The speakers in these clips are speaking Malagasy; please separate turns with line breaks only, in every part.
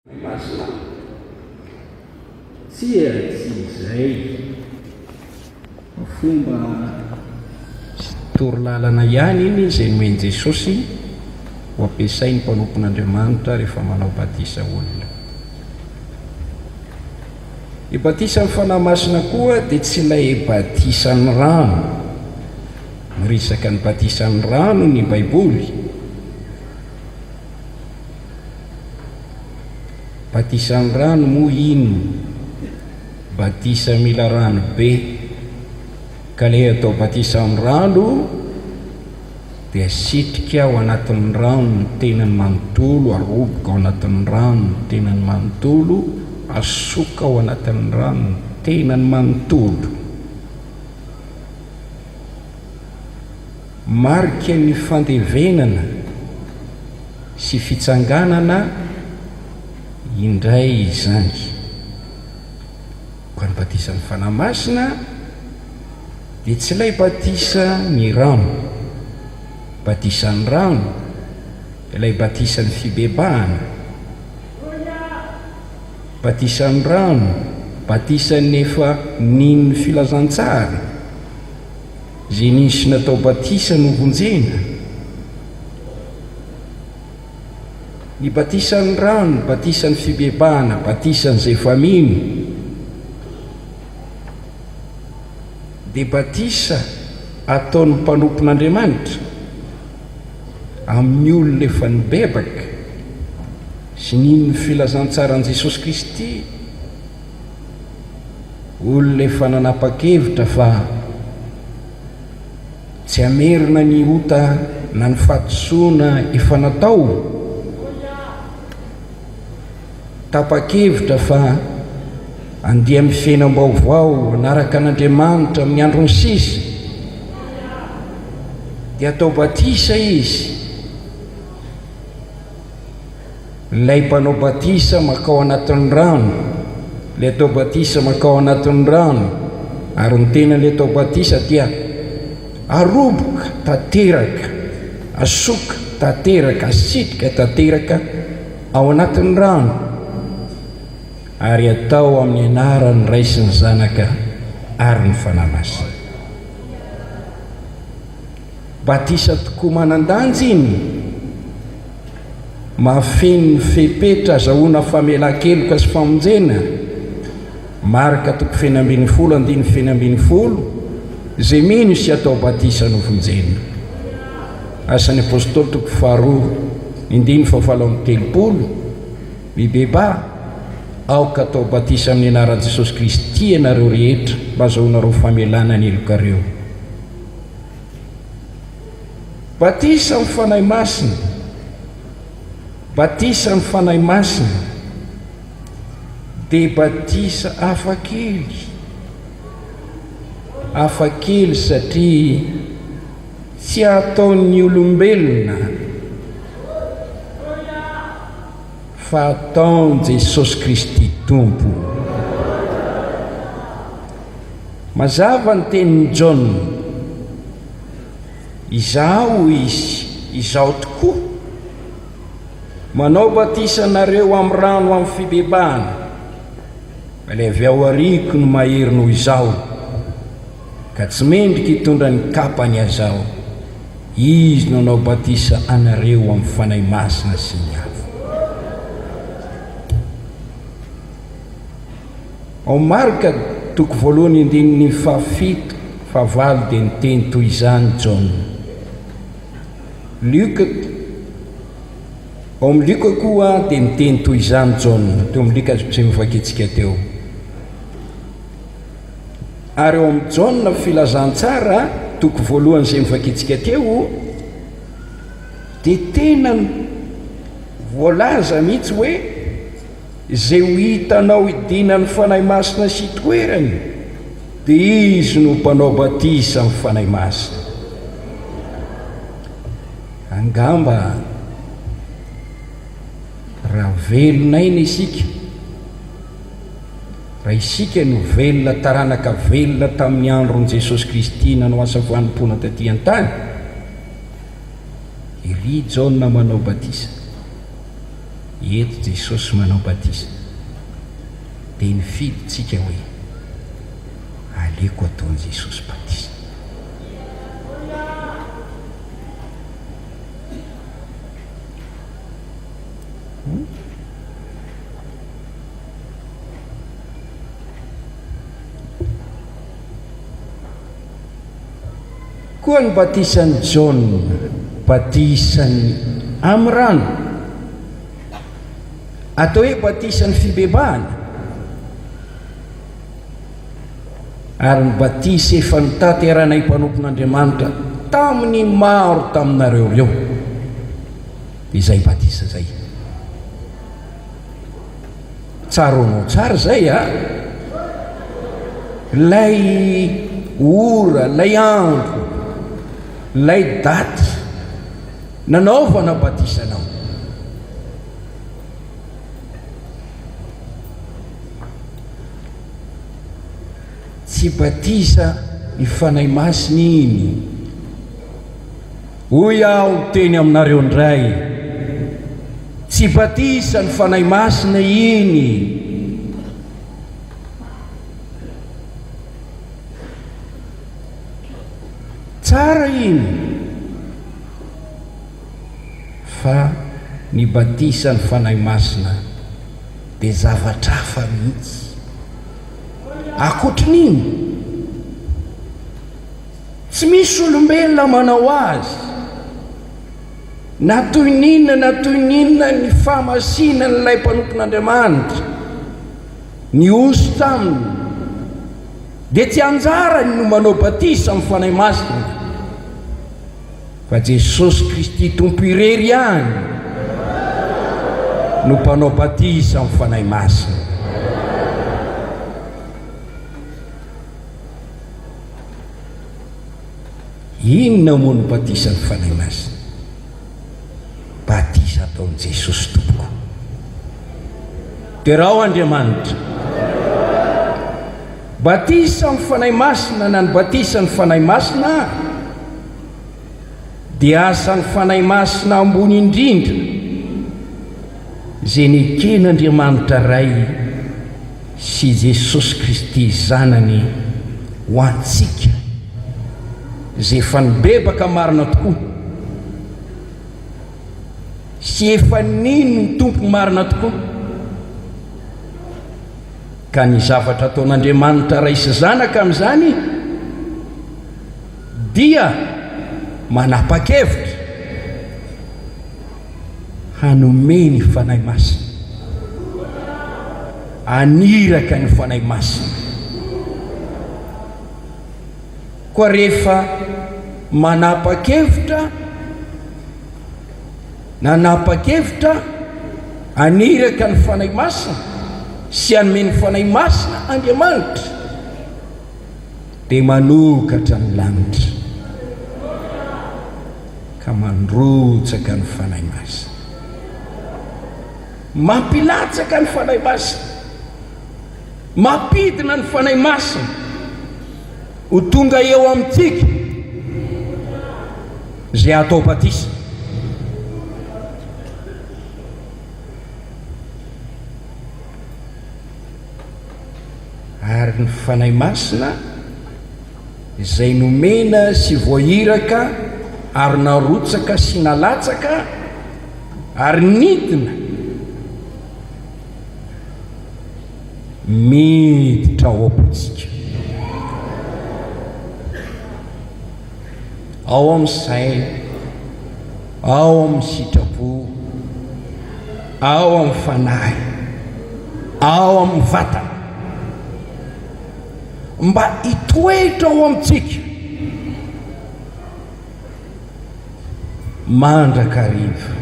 Masina? Tsia, tsy izay. Fa fomba sy torolalana ihany iny izay nomen'i Jesosy ho ampiasain'ny mpanompon'Andriamanitra rehefa manao batisa olona. Ny batisan'ny Fanahy Masina koa dia tsy ilay batisan'ny rano. Miresaka ny batisan'ny rano ny Baiboly. Batisan'ny rano moa inona? Batisa mila rano be. Ka ilay atao batisa amin'ny rano dia asitrika ao anatin'ny rano ny tenany manontolo, aroboka ao anatin'ny rano ny tenany manontolo, asoka ao anatin'ny rano ny tenany manontolo. Marika ny fandevenana sy fitsanganana indray izany. Koa ny batisan'ny Fanahy Masina dia tsy ilay batisa ny rano, batisan'ny rano, ilay batisan'ny fibebahana, batisan'ny rano, batisan'ny efa nino ny filazantsara, Izay nisy natao batisa novonjena. Ny batisan'ny rano, batisan'ny fibebahana, batisan'izay efa mino, dia batisa ataon'ny mpanompon'Andriamanitra amin'ny olona efa nibebaka sy nino ny filazantsaran'i Jesosy Kristy. Olona efa nanapa-kevitra fa tsy hamerina ny ota na ny fahadisoana efa natao, tapa-kevitra fa handeha amin'ny fiainam-baovao hanaraka an'Andriamanitra amin'ny androny sisa, dia atao batisa izy. Ilay mpanao batisa mankao anatin'ny rano, ilay atao batisa mankao anatin'ny rano, ary ny tenan'ilay atao batisa dia aroboka tanteraka, asoka tanteraka, asitrika tanteraka ao anatin'ny rano, ary atao amin'ny anaran'ny Ray sy ny Zanaka ary ny Fanahy Masina. Batisa tokoa manan-danja iny. Mahafeno ny fepetra azahoana famelan-keloka sy famonjena, Marka toko feno 16 andininy feno 16, Izay mino sy atao batisa no vonjena. Asan'ny Apostoly toko faharoa andininy fahavalo 38, Mibebaha, aoka atao batisa amin'ny anaran'i Jesosy Kristy ianareo rehetra mba azahoanareo famelana ny helokareo. Batisa amin'ny Fanahy Masina Batisa amin'ny Fanahy Masina dia batisa hafakely, hafakely satria tsy ataon'ny olombelona fa ataon'i Jesosy Kristy Tompo. Mazava ny tenin'i Jaona, Izaho, hoy izy, izaho tokoa, manao batisa anareo amin'ny rano amin'ny fibebahana, fa ilay avy ao aoriako no mahery noho izaho, ka tsy mendrika hitondra ny kapany aza aho. Izy no hanao batisa anareo amin'ny Fanahy Masina sy ny afo. Ao Marka toko voalohany andininy fahafito, fahavalo dia niteny toy izany Jaona. Lioka, ao amin'ny Lioka koa dia niteny toy izany Jaona, teo amin'ny Lioka izay novakintsika teo. Ary ao amin'ny Jaona filazantsara toko voalohany izay novakintsika teo dia tena voalaza mihitsy hoe Izay ho hitanao hidinan'ny Fanahy Masina sy hitoerany, dia Izy no Mpanao batisa amin'ny Fanahy Masina. Angamba raha velon'aina isika, raha isika no velona taranaka velona tamin'ny andron'i Jesosy Kristy nanao asa fanompoana taty an-tany, ery Jaona manao batisa. Eto Jesosy manao batisa dia nifidy tsika hoe aleoko ataon'i Jesosy batisa. Koa ny batisan'i Jaona, batisan'ny amin'ny rano, atao hoe batisan'ny fibebahana, ary ny batisa efa notanteranay mpanompon'Andriamanitra tamin'ny maro taminareo ireo, izay batisa izay. Tsaroanao tsara izay a! Ilay ora, ilay andro, ilay daty nanaovana batisa anao. Tsy batisa ny Fanahy Masina iny. Hoy aho miteny aminareo indray, tsy batisa ny Fanahy Masina iny. Tsara iny, fa ny batisa ny Fanahy Masina dia zavatra hafa mihitsy. Ankoatrin'iny, Tsy misy olombelona manao azy, na toy ny inona na toy ny inona ny fahamasinan'ilay mpanompon'Andriamanitra, ny hosotra aminy, dia tsy anjarany no manao batisa amin'ny Fanahy Masina, fa Jesosy Kristy Tompo irery ihany no mpanao batisa amin'ny Fanahy Masina. Inona moa no batisan'ny Fanahy Masina? Batisa ataon'i Jesosy tompoko. Derao Andriamanitra. Batisa amin'ny Fanahy Masina na ny batisan'ny Fanahy Masina dia asan'ny Fanahy Masina ambony indrindra izay neken'Andriamanitra Ray sy Jesosy Kristy Zanany ho antsika izay efa nibebaka marina tokoa sy efa nino ny Tompo marina tokoa, ka ny zavatra ataon'Andriamanitra Ray sy Zanaka amin'izany dia manapa-kevitra Hanome ny Fanahy Masina. Haniraka ny Fanahy Masina. Koa rehefa manapa-kevitra, nanapa-kevitra haniraka ny Fanahy Masina sy hanome ny Fanahy Masina Andriamanitra, dia manokatra ny lanitra. Ka mandrotsaka ny Fanahy Masina. Mampilatsaka ny Fanahy Masina. Mampidina ny Fanahy Masina ho tonga eo amintsika izay atao batisa. Ary ny Fanahy Masina izay nomena sy voahiraka ary narotsaka sy nalatsaka ary nidina miditra ao am-pontsika, ao amin'ny saina, ao amin'ny sitrapo, ao amin'ny fanahy, ao amin'ny vatana. Mba hitoetra ao amintsika mandrakariva,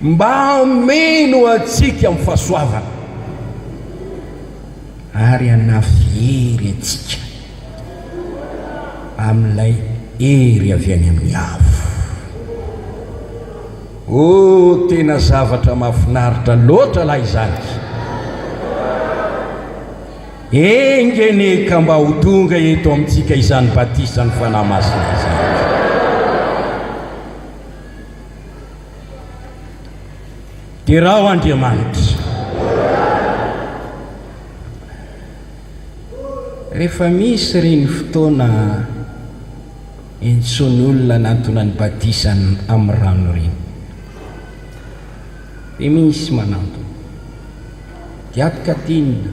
mba hameno antsika amin'ny fahasoavana ary hanafy hery antsika amin'ilay hery avy any amin'ny avo. Oh, tena zavatra mahafinaritra loatra lahy izany! Enga anie ka mba ho tonga eto amintsika izany batisan'ny Fanahy Masina izany. Derao Andriamanitra. Rehefa misy ireny fotoana iantsoan'ny olona hanantona ny batisa amin'ny rano ireny, dia misy manantona. Dia ato-katinina.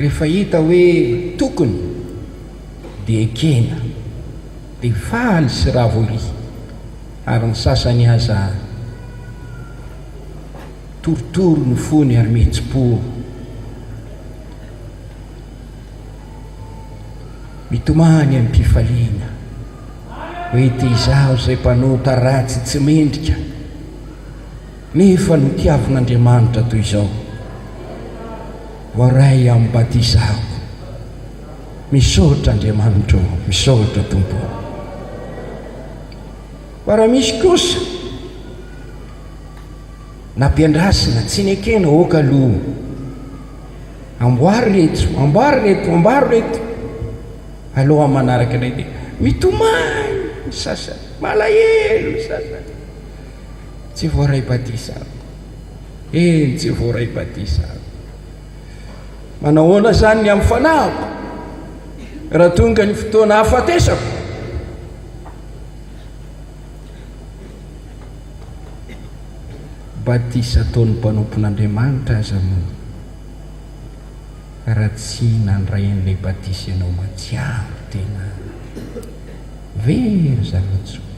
Rehefa hita hoe tokony dia ekena, dia faly sy ravo ery, ary ny sasany aza torotoro ny fony ary mihetsi-po. Mitomany amim-pifaliana hoe ity izaho izay mpanota ratsy tsy mendrika, nefa notiavin'Andriamanitra toy izao. Voaray amin'ny batisa aho. Misaotra Andriamanitra ô, misaotra Tompo ô. Fa raha misy kosa nampiandrasina, tsy nekena, ok aloha. Amboary reto, amboary reto, amboary reto. Aloha manaraka indray dia mitomany ny sasany, malahelo ny sasany. Tsy voaray batisa aho. Eny, tsy voaray batisa aho. Manahoana izany ny amin'ny fanahiko raha tonga ny fotoana hahafatesako? Batisa ataon'ny mpanompon'Andriamanitra aza moa raha tsy nandray an'ilay batisa ianao mahatsiaro tena very zava-tsoa.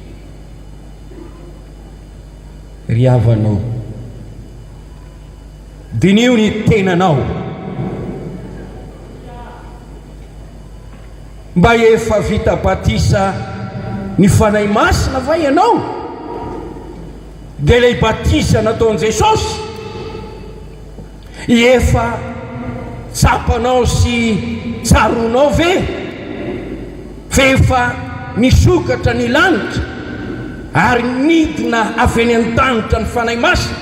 Ry havana ô, diniho ny tenanao. Mba efa vita batisa ny Fanahy Masina va ianao? Dia ilay batisa nataon'i Jesosy? Efa tsapanao sy tsaroanao ve fa efa nisokatra ny lanitra ary nidina avy any an-danitra ny Fanahy Masina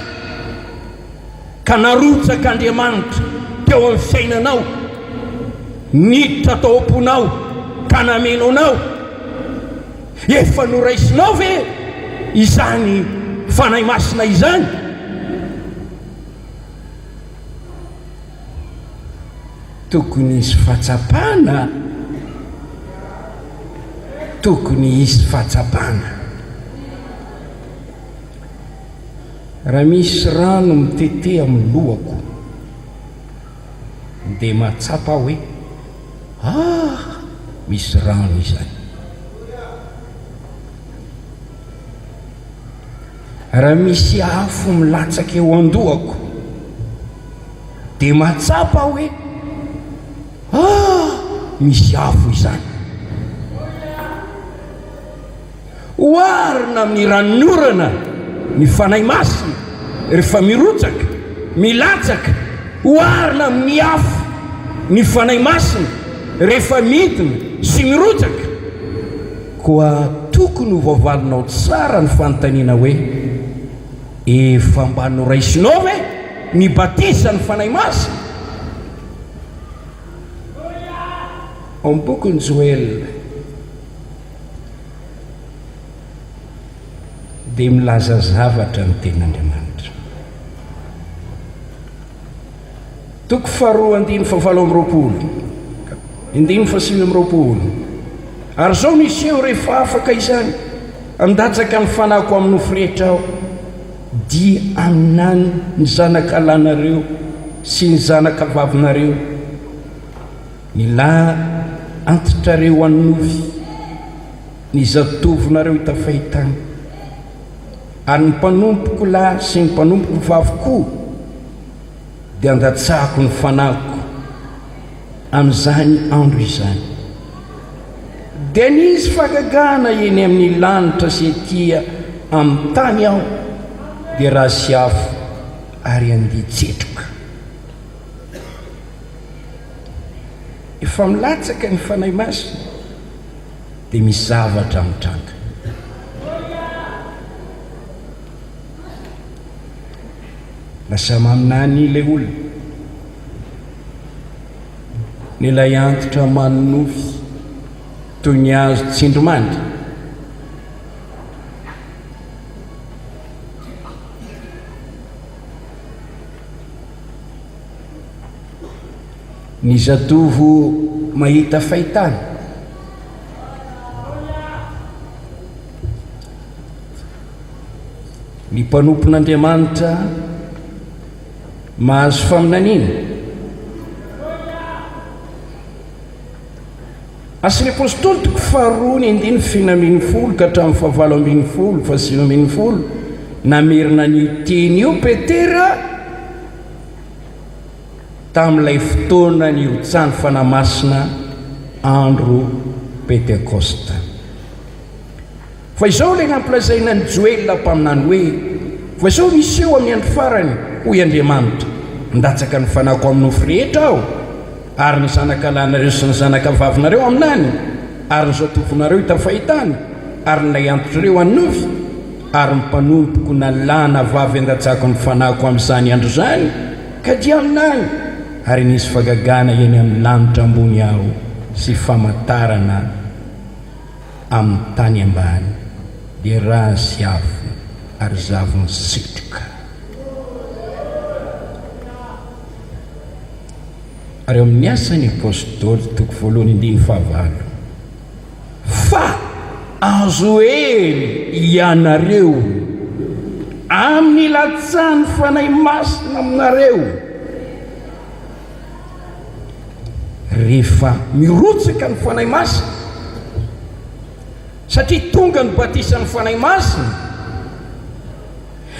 ka narotsak'Andriamanitra teo amin'ny fiainanao, niditra tao am-ponao ka nameno anao? Efa noraisinao ve izany Fanahy Masina izany? Tokony hisy fahatsapana, tokony hisy fahatsapana. Raha misy rano mitete amin'ny lohako, dia mahatsapa aho hoe, ah, misy rano izany. Raha misy afo milatsaka eo an-dohako, dia mahatsapa aho hoe, ah, misy afo izany. Oharina amin'ny ranonorana ny Fanahy Masina rehefa mirotsaka, milatsaka. Oharina amin'ny afo ny Fanahy Masina rehefa midina sy mirotsaka. Koa tokony ho voavalinao tsara ny fanontaniana hoe, Efa mba noraisinao ve ny batisan'ny Fanahy Masina? Ao amin'ny bokin'i Joela dia milaza zavatra ny Tenin'Andriamanitra. Toko faharoa andininy fahavalo amby roapolo, andininy fahasivy amby roapolo. Ary izao no hiseho rehefa afaka izany, handatsaka ny fanahiko amin'ny nofo rehetra aho, dia haminany ny zanakalahinareo sy ny zanakavavinareo, ny lahy antitrareo hanonofy, ny zatovonareo hita fahitana. Ary ny mpanompoko lahy sy ny mpanompoko vavy koa dia handatsahako ny fanahiko amin'izany andro izany. Dia nisy fahagagana eny amin'ny lanitra sy ety amin'ny tany aho, dia ra sy afo ary andian-tsetroka. Efa milatsaka ny Fanahy Masina. dia misy zavatra mitranga. Lasa maminany ilay olona. Ny ilay antitra manonofy toy ny hazo tsindrimandry. Ny zatovo mahita fahitana. Ny mpanompon'Andriamanitra mahazo faminaniana. Asan'ny Apostoly toko faharoa ny andininy 16 ka hatramin'ny fahavalo ambin'ny folo, fahasivy ambin'ny folo, namerina an'io teny io Petera tamin'ilay fotoana nirotsahan'ny Fanahy Masina andro Pentekosta. Fa izao ilay nampilazaina an'i Joela mpaminany hoe, Fa izao no hiseho amin'ny andro farany, hoy Andriamanitra, Handatsaka ny Fanahiko amin'ny nofo rehetra Aho, ary ny zanakalahinareo sy ny zanakavavinareo haminany, ary ny zatovonareo hita fahitana, ary ny lahiantotrareo hanonofy, ary ny mpanompoko na lahy na vavy handatsako ny Fanahiko amin'izany andro izany, ka dia haminany, ary hanisy fahagagana eny amin'ny lanitra ambony Aho sy famantarana amin'ny tany ambany dia rà sy afo ary zavon setroka. Ary ao amin'ny Asan'ny Apostoly toko voalohany andininy fahavalo, Fa azo hery ianareo amin'ny ilatsahan'ny Fanahy Masina aminareo, Rehefa mirotsaka ny Fanahy Masina, satria tonga ny batisan'ny Fanahy Masina,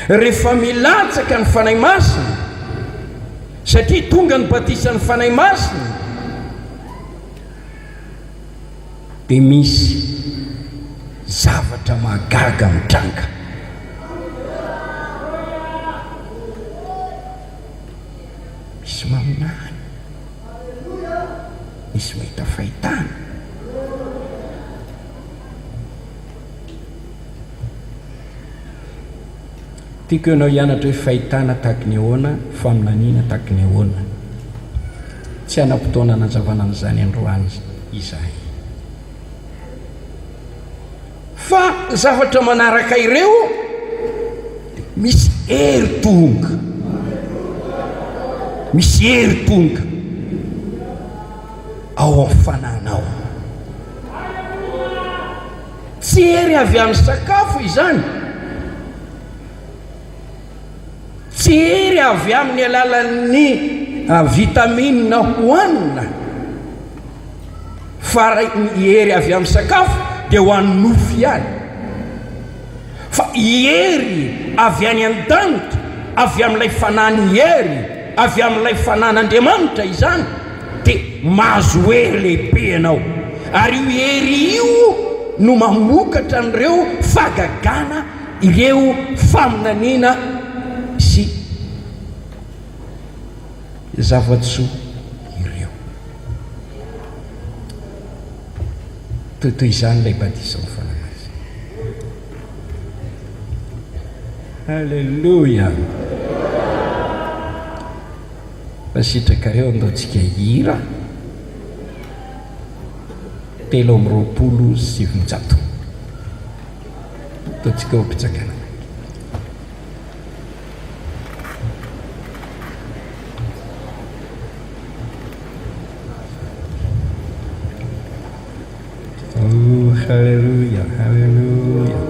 rehefa milatsaka ny Fanahy Masina, satria tonga ny batisan'ny Fanahy Masina, dia misy zavatra mahagaga mitranga. Misy maminany, misy mahita fahitana. Tiako ianao hianatra hoe fahitana tahaky ny ahoana, faminaniana tahaky ny ahoana. Tsy hanam-potoana hanazavana an'izany androany izahay. Fa ny zavatra manaraka ireo dia misy hery tonga. Misy hery tonga ao amin'ny fanahinao. Tsy hery avy amin'ny sakafo izany. Tsy hery avy amin'ny alalan'ny vitamine hohanina fa ny hery avy amin'ny sakafo dia ho an'ny nofo ihany. Fa hery avy any an-danitra, avy amin'ilay Fanahin'ny hery, avy amin'ilay Fanahin'Andriamanitra izany dia mahazo hery lehibe ianao. Ary io hery io no mamokatra an'ireo fahagagana Ireo faminaniana sy zava-tsoa ireo. Toy izany ilay batisan'ny Fanahy Masina. Alléluia. Fa sitrakareo andao tsika hihira 923. Ataontsika ho mpitsanganana. Oh, hallelujah, hallelujah.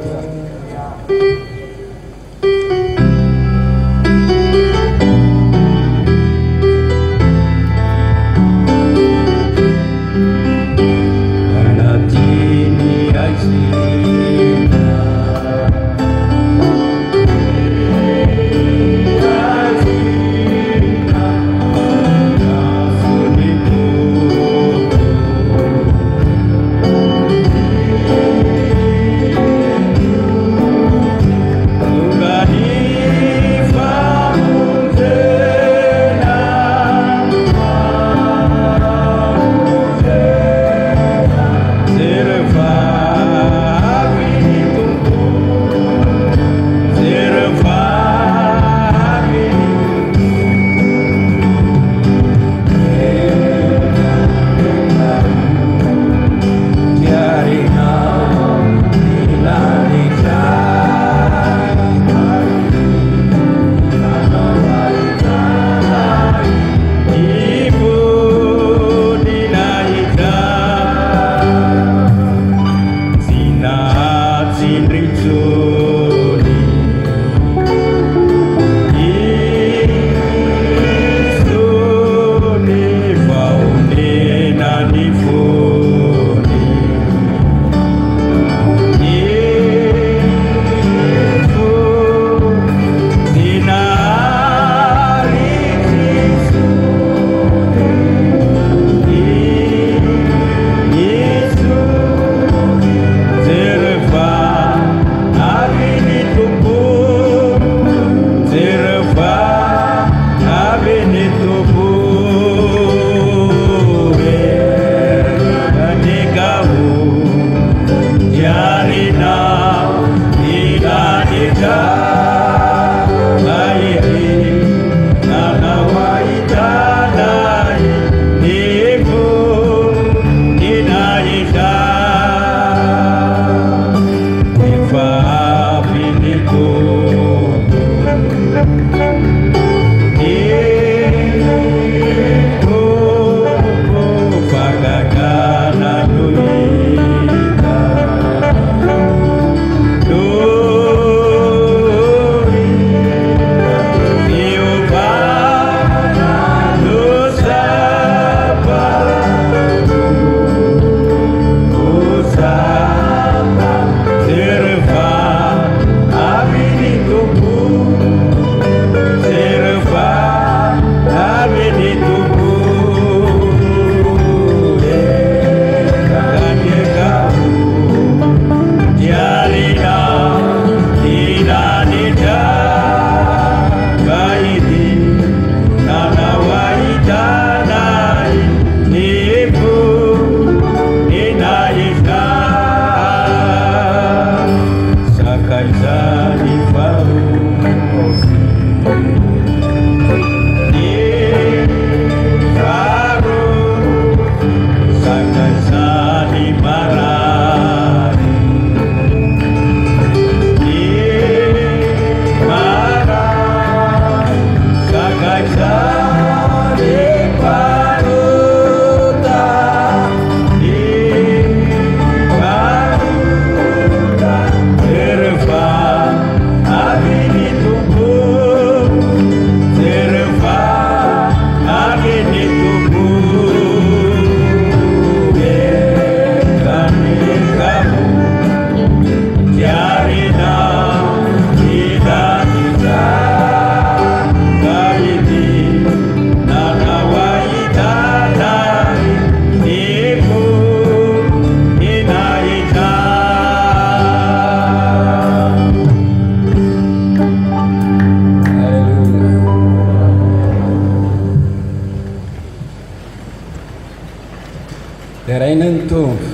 Deraina ny Tompo.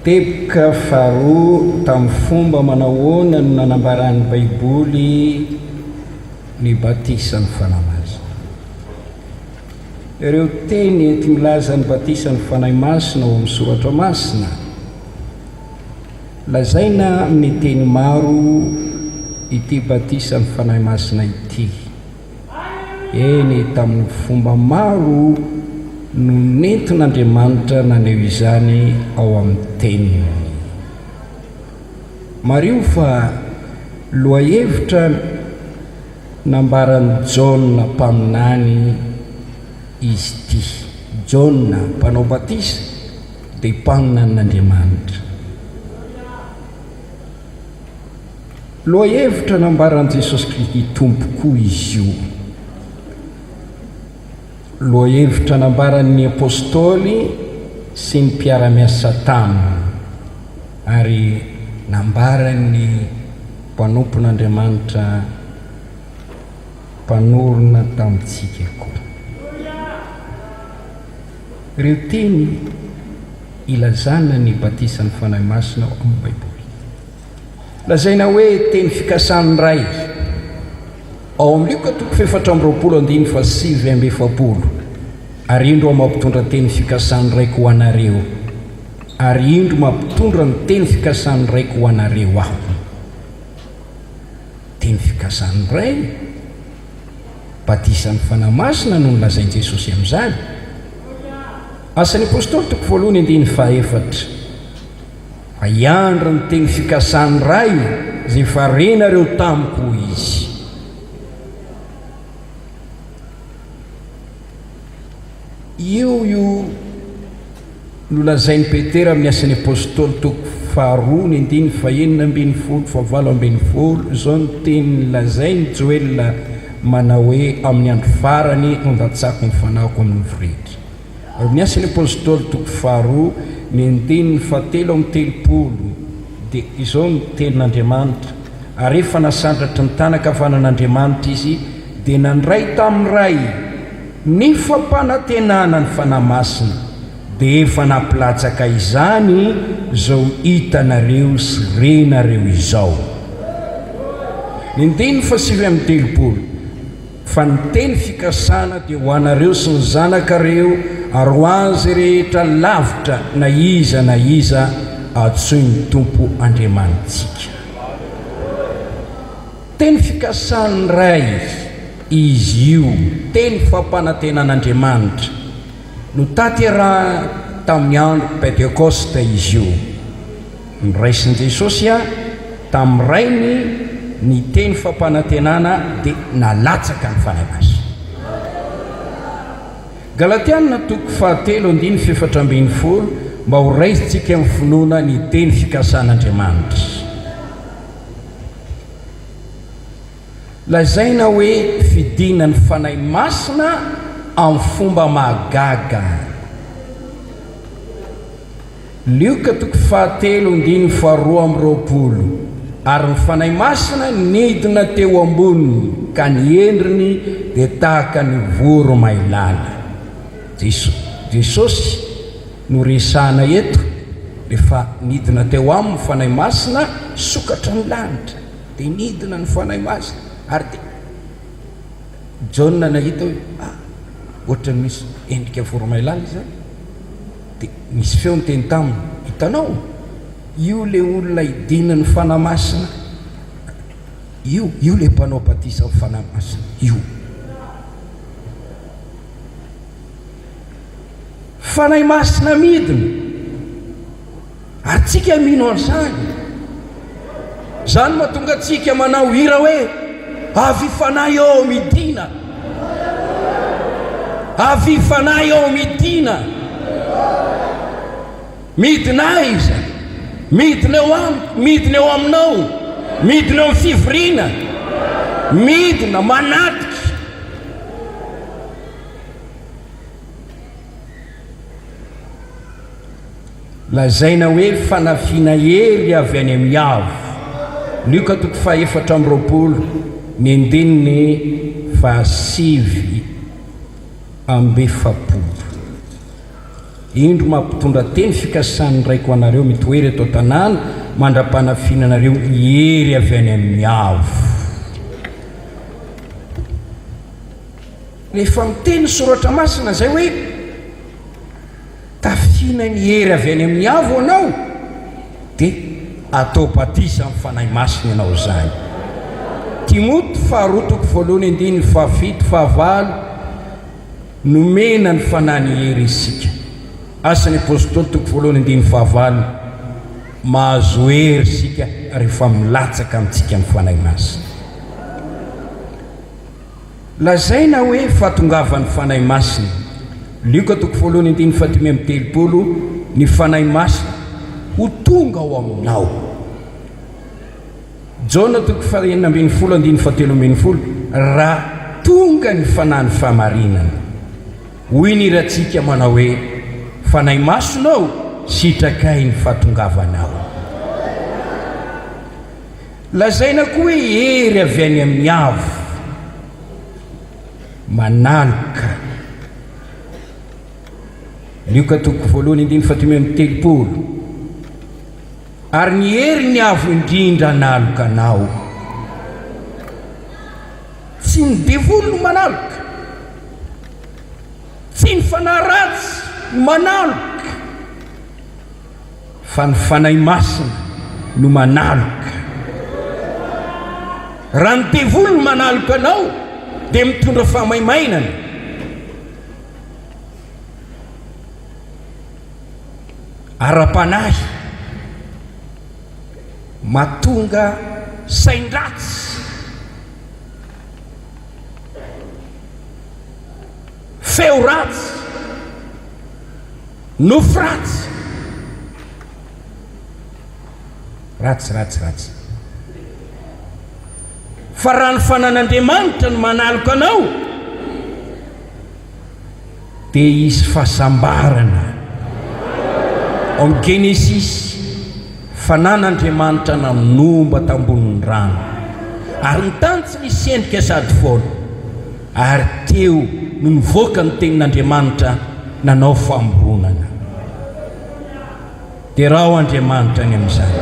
Teboka faharoa tamin'ny fomba manahoana no nanambaran'ny Baiboly ny batisan'ny Fanahy Masina. Ireo teny enti-milaza ny batisan'ny Fanahy Masina ao amin'ny Soratra Masina. Lazaina amin'ny teny maro ity batisan'ny Fanahy Masina ity. Eny, tamin'ny fomba maro no nentin'Andriamanitra naneho izany ao amin'ny Teniny. Mariho fa lohahevitra Nambaran'i Jaona mpaminany izy ity. Jaona mpanao batisa dia mpaminanin'Andriamanitra. Lohahevitra nambaran'i Jesosy Kristy Tompo koa izy io. Lohahevitra nambaran'ny Apostoly sy ny mpiara-miasa taminy ary nambaran'ny Mpanompon'Andriamanitra mpanorina tamintsika koa. Ireo teny ilazana ny batisan'ny Fanahy Masina ao amin'ny Baiboly. Lazaina hoe teny fikasan'ny Ray. Ao amin'ny Lioka toko faha-24 andininy faha-49, Ary indro aho mampitondra teny fikasan'ny Raiko ho anareo, ary indro mampitondra ny teny fikasan'ny Raiko ho anareo aho. Teny fikasan'ny Ray, batisan'ny Fanahy Masina no nolazain'i Jesosy amin'izany. Asan'ny Apostoly toko voalohany andininy fahaefatra. Fa hiandry ny teny fikasan'ny Ray izay efa renareo tamiko, hoy Izy. Io io nolazain'i Petera amin'ny Asan'ny Apostoly toko faharoa ny andininy fahenina ambin'ny folo fahavalo ambin'ny folo, izao ny teny nolazain'i Joela manao hoe, Amin'ny andro farany no handatsako ny fanahiko amin'ny nofo rehetra. Ary amin'ny Asan'ny Apostoly toko faharoa ny andininy fahatelo amby telopolo dia izao ny tenin'Andriamanitra, Ary rehefa nasandratry ny tanan-kavanan'Andriamanitra izy dia nandray tamin'ny Ray ny fampanantenana ny Fanahy Masina, dia efa nampilatsaka izany izao hitanareo sy renareo izao. Ny andininy faha-39, Fa ny teny fikasana dia ho anareo sy ny zanakareo ary ho an'izay rehetra lavitra na iza na iza. antsoin'ny Tompo Andriamanitsika. Teny fikasan'ny Ray izy io, teny fampanantenan'Andriamanitra. Notanterahina tamin'ny andro Pentekosta izy io. Noraisin'i Jesosy tamin'ny Rainy ny teny fampanantenana dia nalatsaka ny Fanahy Masina. Galatiana toko fahatelo andininy fahefatra ambin'ny folo Mba ho raisintsika amin'ny finoana ny teny fikasan'Andriamanitra. Lazaina hoe fidinan'ny Fanahy Masina amin'ny fomba mahagaga. Lioka toko fahatelo andininy faharoa amby roapolo Ary ny Fanahy Masina nidina teo amboniny, ka ny endriny dia tahaka ny voromailala. Jeso, Jesosy no resahana eto, rehefa nidina teo aminy ny Fanahy Masina, sokatra ny lanitra, dia nidina ny Fanahy Masina, ary dia Jaona nahita hoe, ah, ohatran'ny misy endrika voromailala izany. Dia nisy feo niteny taminy, Hitanao? Io ilay olona idinan'ny Fanahy Masina io, io ilay mpanao batisa amin'ny Fanahy Masina io. Fanahy Masina midina. Ary tsika mino an'izany. Izany mahatonga antsika manao hira hoe avy fanahy eo midina. Avy fanahy eo midina. Midina aiza? Midina eo amiko, midina eo aminao, midina eo amin'ny fivoriana, midina manatrika. Lazaina hoe fanafiana hery avy any amin'ny avo. Lioka toko faha-24 ny andininy faha-49. Indro mampitondra teny fikasan'ny Raiko anareo mitoery eto an-tanàna mandra-panafiana anareo hery avy any amin'ny avo. Rehefa miteny ny Soratra Masina izay hoe tafiana ny hery avy any amin'ny avo anao dia atao batisa amin'ny Fanahy Masina ianao izany. Timoty faharoa toko voalohany andininy fahafito fahavalo nomena ny Fanahy ny hery isika. Asan'ny Apostoly toko voalohany andininy fahavalo mahazo hery isika rehefa milatsaka amintsika ny Fanahy Masina. Lazaina hoe fahatongavan'ny Fanahy Masina. Lioka toko voalohany andininy fahadimy amby telopolo Ny Fanahy Masina ho tonga ao aminao. Jaona toko fahenina ambin'ny folo andininy fahatelo ambin'ny folo Raha tonga ny Fanahin'ny fahamarinana, hoy ny hirantsika manao hoe, Fanahy Masina ô, sitrakay ny fahatongavanao. Lazaina koa hoe hery avy any amin'ny avo manaloka. Lioka toko voalohany andininy fahadimy amby telopolo. Ary ny herin'ny avo indrindra hanaloka anao. Tsy ny devoly no manaloka. Tsy ny fanahy ratsy no manaloka. Fa ny Fanahy Masina no manaloka. Raha ny devoly no manaloka anao dia mitondra fahamaimainana. Ara-panahy, mahatonga sain-dratsy. Feo ratsy. Nofy ratsy. Ratsy, ratsy, ratsy. Fa raha ny fanan'Andriamanitra no manaloka anao, dia hisy fahasambarana. Ao amin'ny Genesisy, fanan'Andriamanitra nanomba tambonin'ny rano, ary ny tany tsy nisy endrika sady foana. Ary teo no nivoaka ny tenin'Andriamanitra nanao famoronana. Derao Andriamanitra ny amin'izany.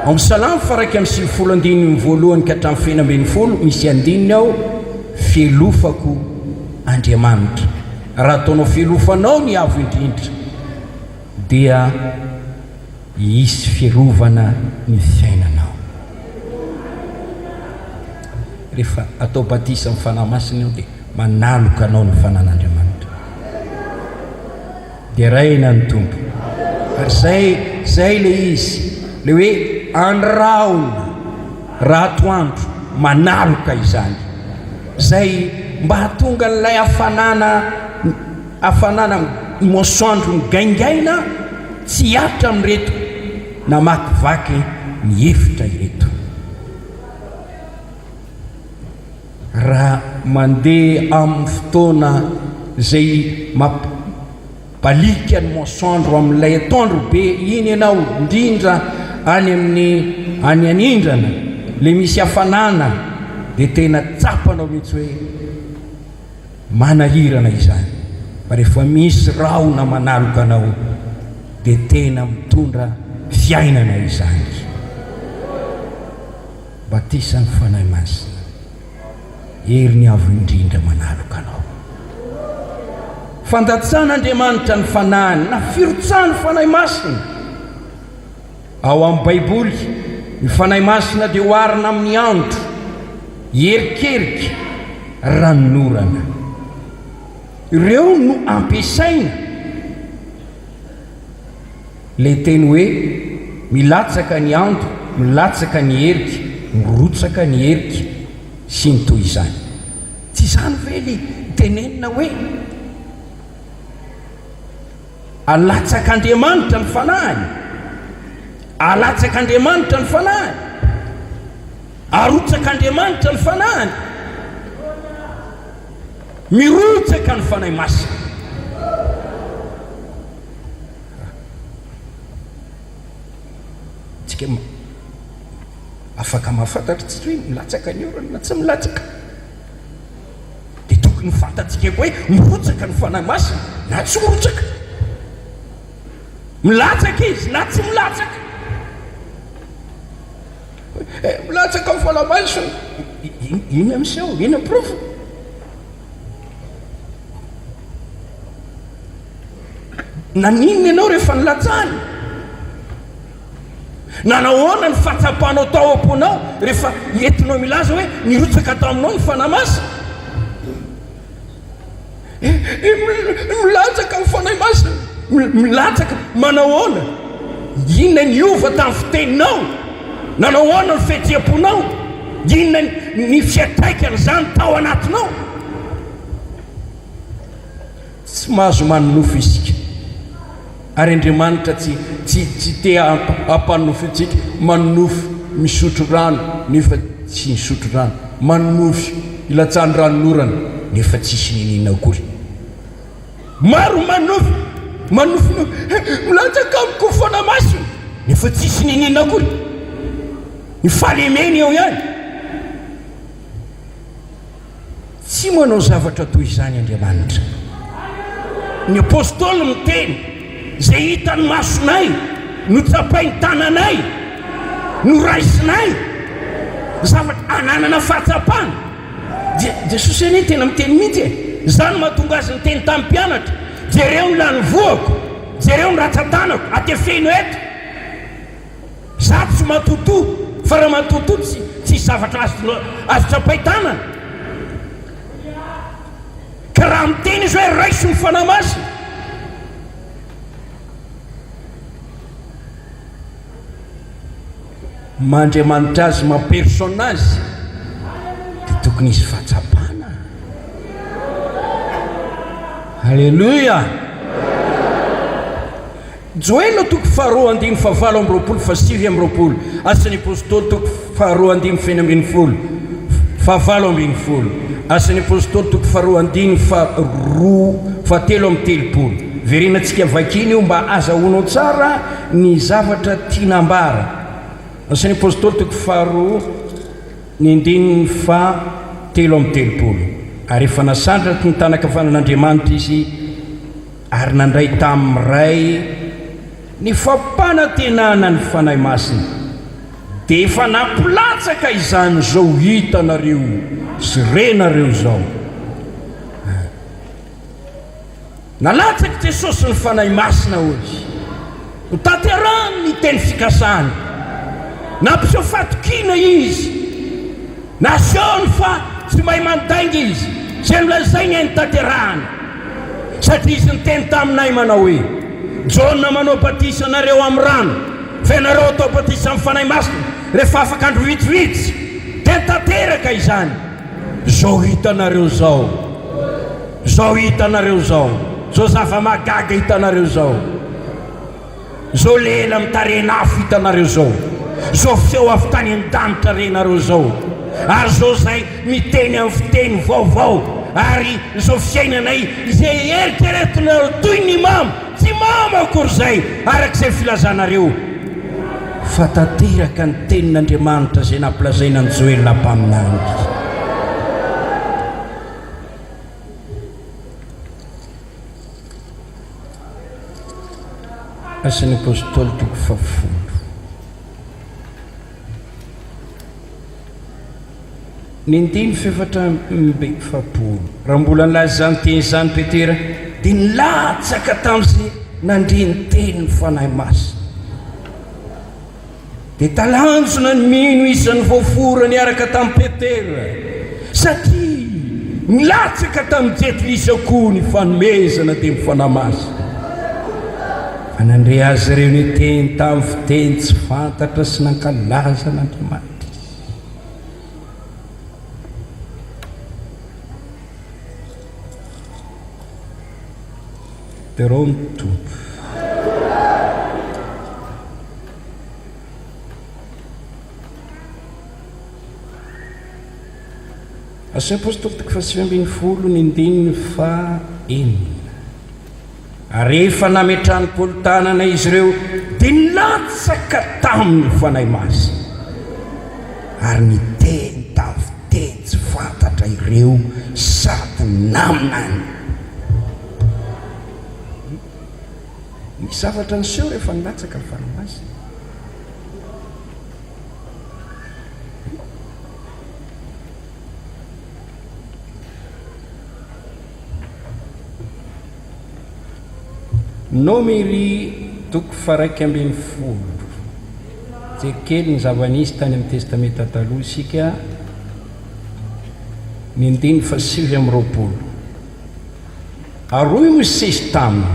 Ao amin'ny Salamo faha-91 andininy voalohany ka hatramin'ny fahenina ambin'ny folo misy andininy ao, Fialofako Andriamanitra. Raha ataonao fialofanao ny Avo Indrindra dia. Hisy fiarovana ny fiainanao. Rehefa atao batisa amin'ny Fanahy Masina ianao dia manaloka anao ny Fanahin'Andriamanitra. Deraina ny Tompo. Ary zay, zay le izy, le hoe andrahona raha atoandro manaloka izany. Zay mba hahatonga an'ilay hafanana Hafanana masoandro migaingaina tsy hihatra amin'ireto namakivaky ny efitra ireto. Raha mandeha amin'ny fotoana izay mampibaliaka ny masoandro amin'ilay atoandro be iny ianao, indrindra any amin'ny any anindrana, ilay misy hafanana, dia tena tsapanao mihitsy hoe Manahirana izany fa rehefa misy rahona manaloka anao dia tena mitondra fiainana izany. Batisan'ny Fanahy Masina, herin'ny Avo Indrindra manaloka anao. Fandatsan'Andriamanitra ny Fanahiny na firotsahan'ny Fanahy Masina. Ao amin'ny Baiboly, ny Fanahy Masina dia oharina amin'ny andro, hierikerika, ranonorana. Ireo no ampiasaina. Ilay teny hoe milatsaka ny ando, milatsaka ny herika, mirotsaka ny herika, sy ny toy izany. Tsy izany ve ilay tenenina hoe. Alatsak'Andriamanitra ny Fanahiny. Alatsak'Andriamanitra ny Fanahiny. Arotsak'Andriamanitra ny Fanahiny. Mirotsaka ny Fanahy Masina. Tsika afaka mahafantatra tsika hoe milatsaka ny orana na tsy milatsaka. Dia tokony ho fantatsika koa hoe mirotsaka ny Fanahy Masina na tsy mirotsaka. Milatsaka izy na tsy milatsaka. Eh, milatsaka ny Fanahy Masina. Inona miseho? Inona porofo? Naninona ianao rehefa nilatsahany? Nanahoana ny fahatsapanao tao am-ponao rehefa entinao milaza hoe nirotsaka taminao ny Fanahy Masina? Milatsaka ny Fanahy Masina. Milatsaka manahoana? Inona niova tamin'ny fiteninao? Nanao ahoana ny fihetseham-ponao? Inona ny fiantraikan'izany tao anatinao? Tsy mahazo manonofy isika. Ary Andriamanitra tsy tsy tsy te hampanonofy antsika. Manonofy misotro rano nefa tsy nisotro rano. Manonofy ilatsahan'ny ranonorana nefa tsisy niniana akory. Maro manonofy manofinofy milatsaka amiko ny Fanahy Masina nefa tsisy niniana akory. Ny fahalemeny eo ihany. Tsy manao zavatra toy izany Andriamanitra. Ny Apostoly miteny, Izay hitan'ny masonay, notsapain'ny tananay, noraisinay, zavatra ananana fahatsapana. Jesosy anie tena miteny mihitsy e! Izany no mahatonga azy niteny tamin'ny mpianatra, Jereo ny lanivoako, jereo ny ratsan-tanako, atefeno eto. Za tsy matotoa fa raha matotoa tsy tsisy zavatra azo azo tsapain-tanana. Ka raha miteny izy hoe raiso ny Fanahy Masina, maha Andriamanitra azy, maha personne azy, dia tokony hisy fahatsapana. Alléluia! Joela toko faharoa andininy fahavalo amby roapolo faha 29, Asan'ny Apostoly toko faharoa andininy fahenina ambinifolo, fahavalo ambinifolo, Asan'ny Apostoly toko faharoa andininy faharoa fahatelo amby telopolo. Verenantsika vakiana io mba azahoanao tsara ny zavatra tiana ambara. Asan'ny Apostoly toko faharoa ny andininy fahatelo amby telopolo. Ary efa nasandratry ny tanan-kavanan'Andriamanitra izy. Ary nandray tamin'ny Ray ny fampanantenana ny Fanahy Masina, dia efa nampilatsaka izany izao hitanareo sy renareo izao. Nalatsak'i Jesosy ny Fanahy Masina, hoy Izy. Notanterahiny ny teny fikasany. Nampiseho fatokiana izy. Nasehony fa tsy mahay mandainga izy. Izay nolazainy hay notanterahany. Satria izy niteny taminay manao hoe, Jaona manao batisa anareo amin'ny rano, fa ianareo hatao batisa amin'ny Fanahy Masina rehefa afaka andro vitsivitsy. Dia tanteraka izany. Izao hitanareo izao. Izao hitanareo izao. Izao zava-mahagaga hitanareo izao. Izao lela mitarehin'afo hitanareo izao. Izao feo avy tany an-danitra renareo izao. Ary izao izay miteny amin'ny fiteny vaovao. Ary izao fiainanay izay eritreretinareo toy ny mamo, tsy mamo akory izay, araka izay filazanareo. Fa tanteraka ny tenin'Andriamanitra izay nampilazaina an'i Joela mpaminany. Asan'ny Apostoly toko fahafolo. Ny andininy 44. Raha mbola nilaza izany teny izany Petera, dia nilatsaka tamin'izay nandre ny tenin'ny Fanahy Masina. Dia talanjona ny mino isan'ny voafora niaraka tamin'i Petera, satria nilatsaka tamin'ny jentilisa koa ny fanomezana dia ny Fanahy Masina. Fa nandre azy ireo niteny tamin'ny fiteny tsy fantatra sy nankalaza an'Andriamanitra izy. Derao ny Tompo. Asan'ny Apostoly toko faha 19 ny andininy faha enina. Ary rehefa nametrahan'i Paoly tanana izy ireo, dia nilatsaka taminy ny Fanahy Masina, ary niteny tamin'ny fiteny tsy fantatra ireo sady naminany. Nisy zavatra niseho rehefa nilatsaka ny Fanahy Masina. Nomery toko faha-11. Jery kely ny zava-nisy tany amin'ny Testamenta Taloha isika, ny andininy faha-29. Ary hoy Mosesy taminy,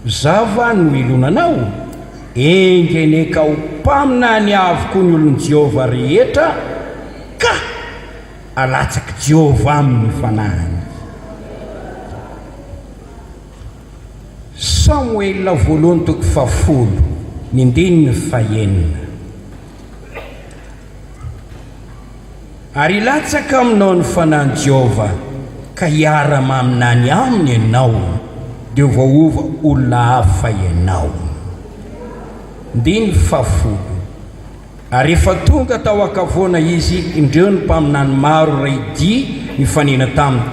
Izaho va no hilonanao? Enga anie ka ho mpaminany avokoa ny olon'i Jehovah rehetra, ka alatsak'i Jehovah aminy ny fanahiny. Samoela voalohany toko fahafolo, ny andininy fahenina. Ary hilatsaka aminao ny Fanahin'i Jehovah, ka hiara-maminany aminy ianao, dia ho voaova olona hafa ianao. Andininy fahafolo. Ary rehefa tonga tao an-kavoana izy, indreo ny mpaminany maro iray dia nifanena taminy,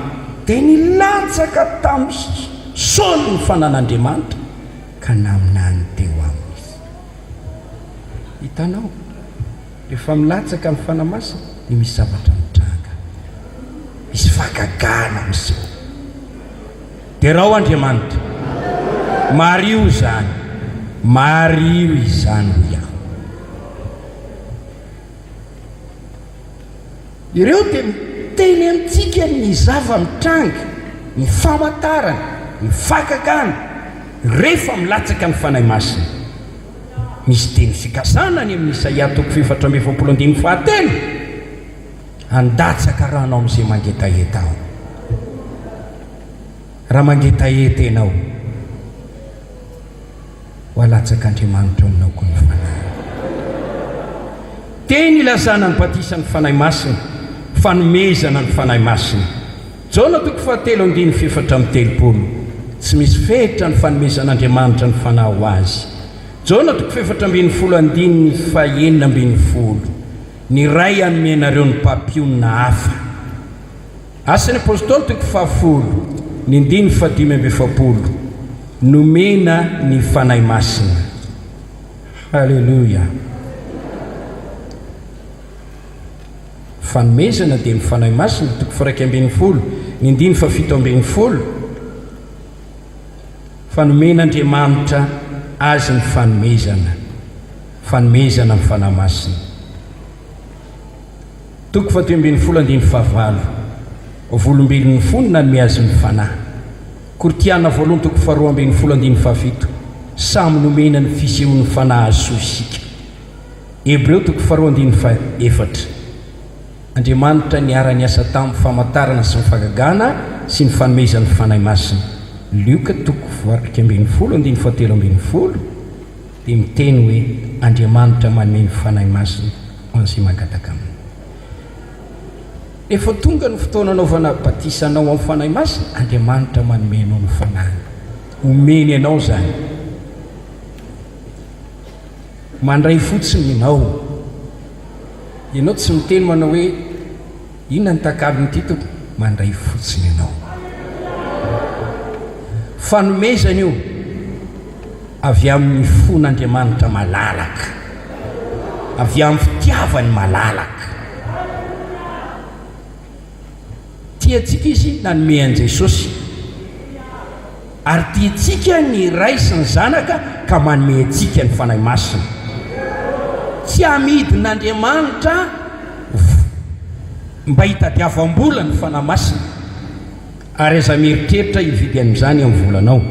dia nilatsaka tamin'i Saoly ny fanan'Andriamanitra, ka naminany teo aminy izy. Hitanao, rehefa milatsaka ny Fanahy Masina, dia misy zavatra mitranga. Misy fahagagana miseho. Derao Andriamanitra. Mariho izany. Mariho izany hoy aho. Ireo dia miteny amintsika ny zava-mitranga, ny famantarana, ny fahagagana rehefa milatsaka ny Fanahy Masina. Misy teny fikasana any amin'ny Isaia toko faha-44 andininy fahatelo, Handatsaka rano amin'izay mangetaheta aho. Raha mangetaheta ianao, ho alatsak'Andriamanitra ao aminao koa ny Fanahiny. Teny ilazana ny batisan'ny Fanahy Masina, fanomezana ny Fanahy Masina. Jaona toko fahatelo andininy faha-34, Tsy misy fetra ny fanomezan'Andriamanitra ny Fanahy ho azy. Jaona toko faha-14 andininy faha-16, Ny Ray hanome anareo ny mpampionona hafa. Asan'ny Apostoly toko fahafolo, ny andininy fahadimy amby efapolo, Nomena ny Fanahy Masina. Haleloia! Fanomezana dia ny Fanahy Masina, toko faha-11, ny andininy fahafito ambin'ny folo, fa nomen'Andriamanitra. Azy ny fanomezana, fanomezana ny Fanahy Masina. Toko fahatelo ambin'ny folo andininy fahavalo, Volombelon'ny fo no nanome azy ny Fanahy. Korintiana voalohany toko faharoa ambin'ny folo andininy fahafito, Samy nomena ny fisehoan'ny Fanahy hahasoa isika. Hebreo toko faharoa andininy fahaefatra, Andriamanitra niara-niasa tamin'ny famantarana sy ny fahagagana sy ny fanomezan'ny Fanahy Masina. Lioka toko faha-11 andininy fahatelo ambin'ny folo dia miteny hoe Andriamanitra manome ny Fanahy Masina ho an'izay mangataka Aminy. Rehefa tonga ny fotoana anaovana batisa anao amin'ny Fanahy Masina, Andriamanitra manome anao ny Fanahiny. Omeny anao izany. Mandray fotsiny ianao. Ianao tsy miteny manao hoe inona ny takalon'ity Tompo? Mandray fotsiny ianao. Fanomezana io avy amin'ny fon'Andriamanitra malalaka. Avy amin'ny fitiavany malalaka. Tia antsika Izy nanome an'i Jesosy. Ary tia antsika ny Ray sy ny Zanaka ka manome antsika ny Fanahy Masina. Tsy amidin'Andriamanitra mba hitadiavam-bola ny Fanahy Masina. Ary aza mieritreritra hividy an'izany amin'ny volanao.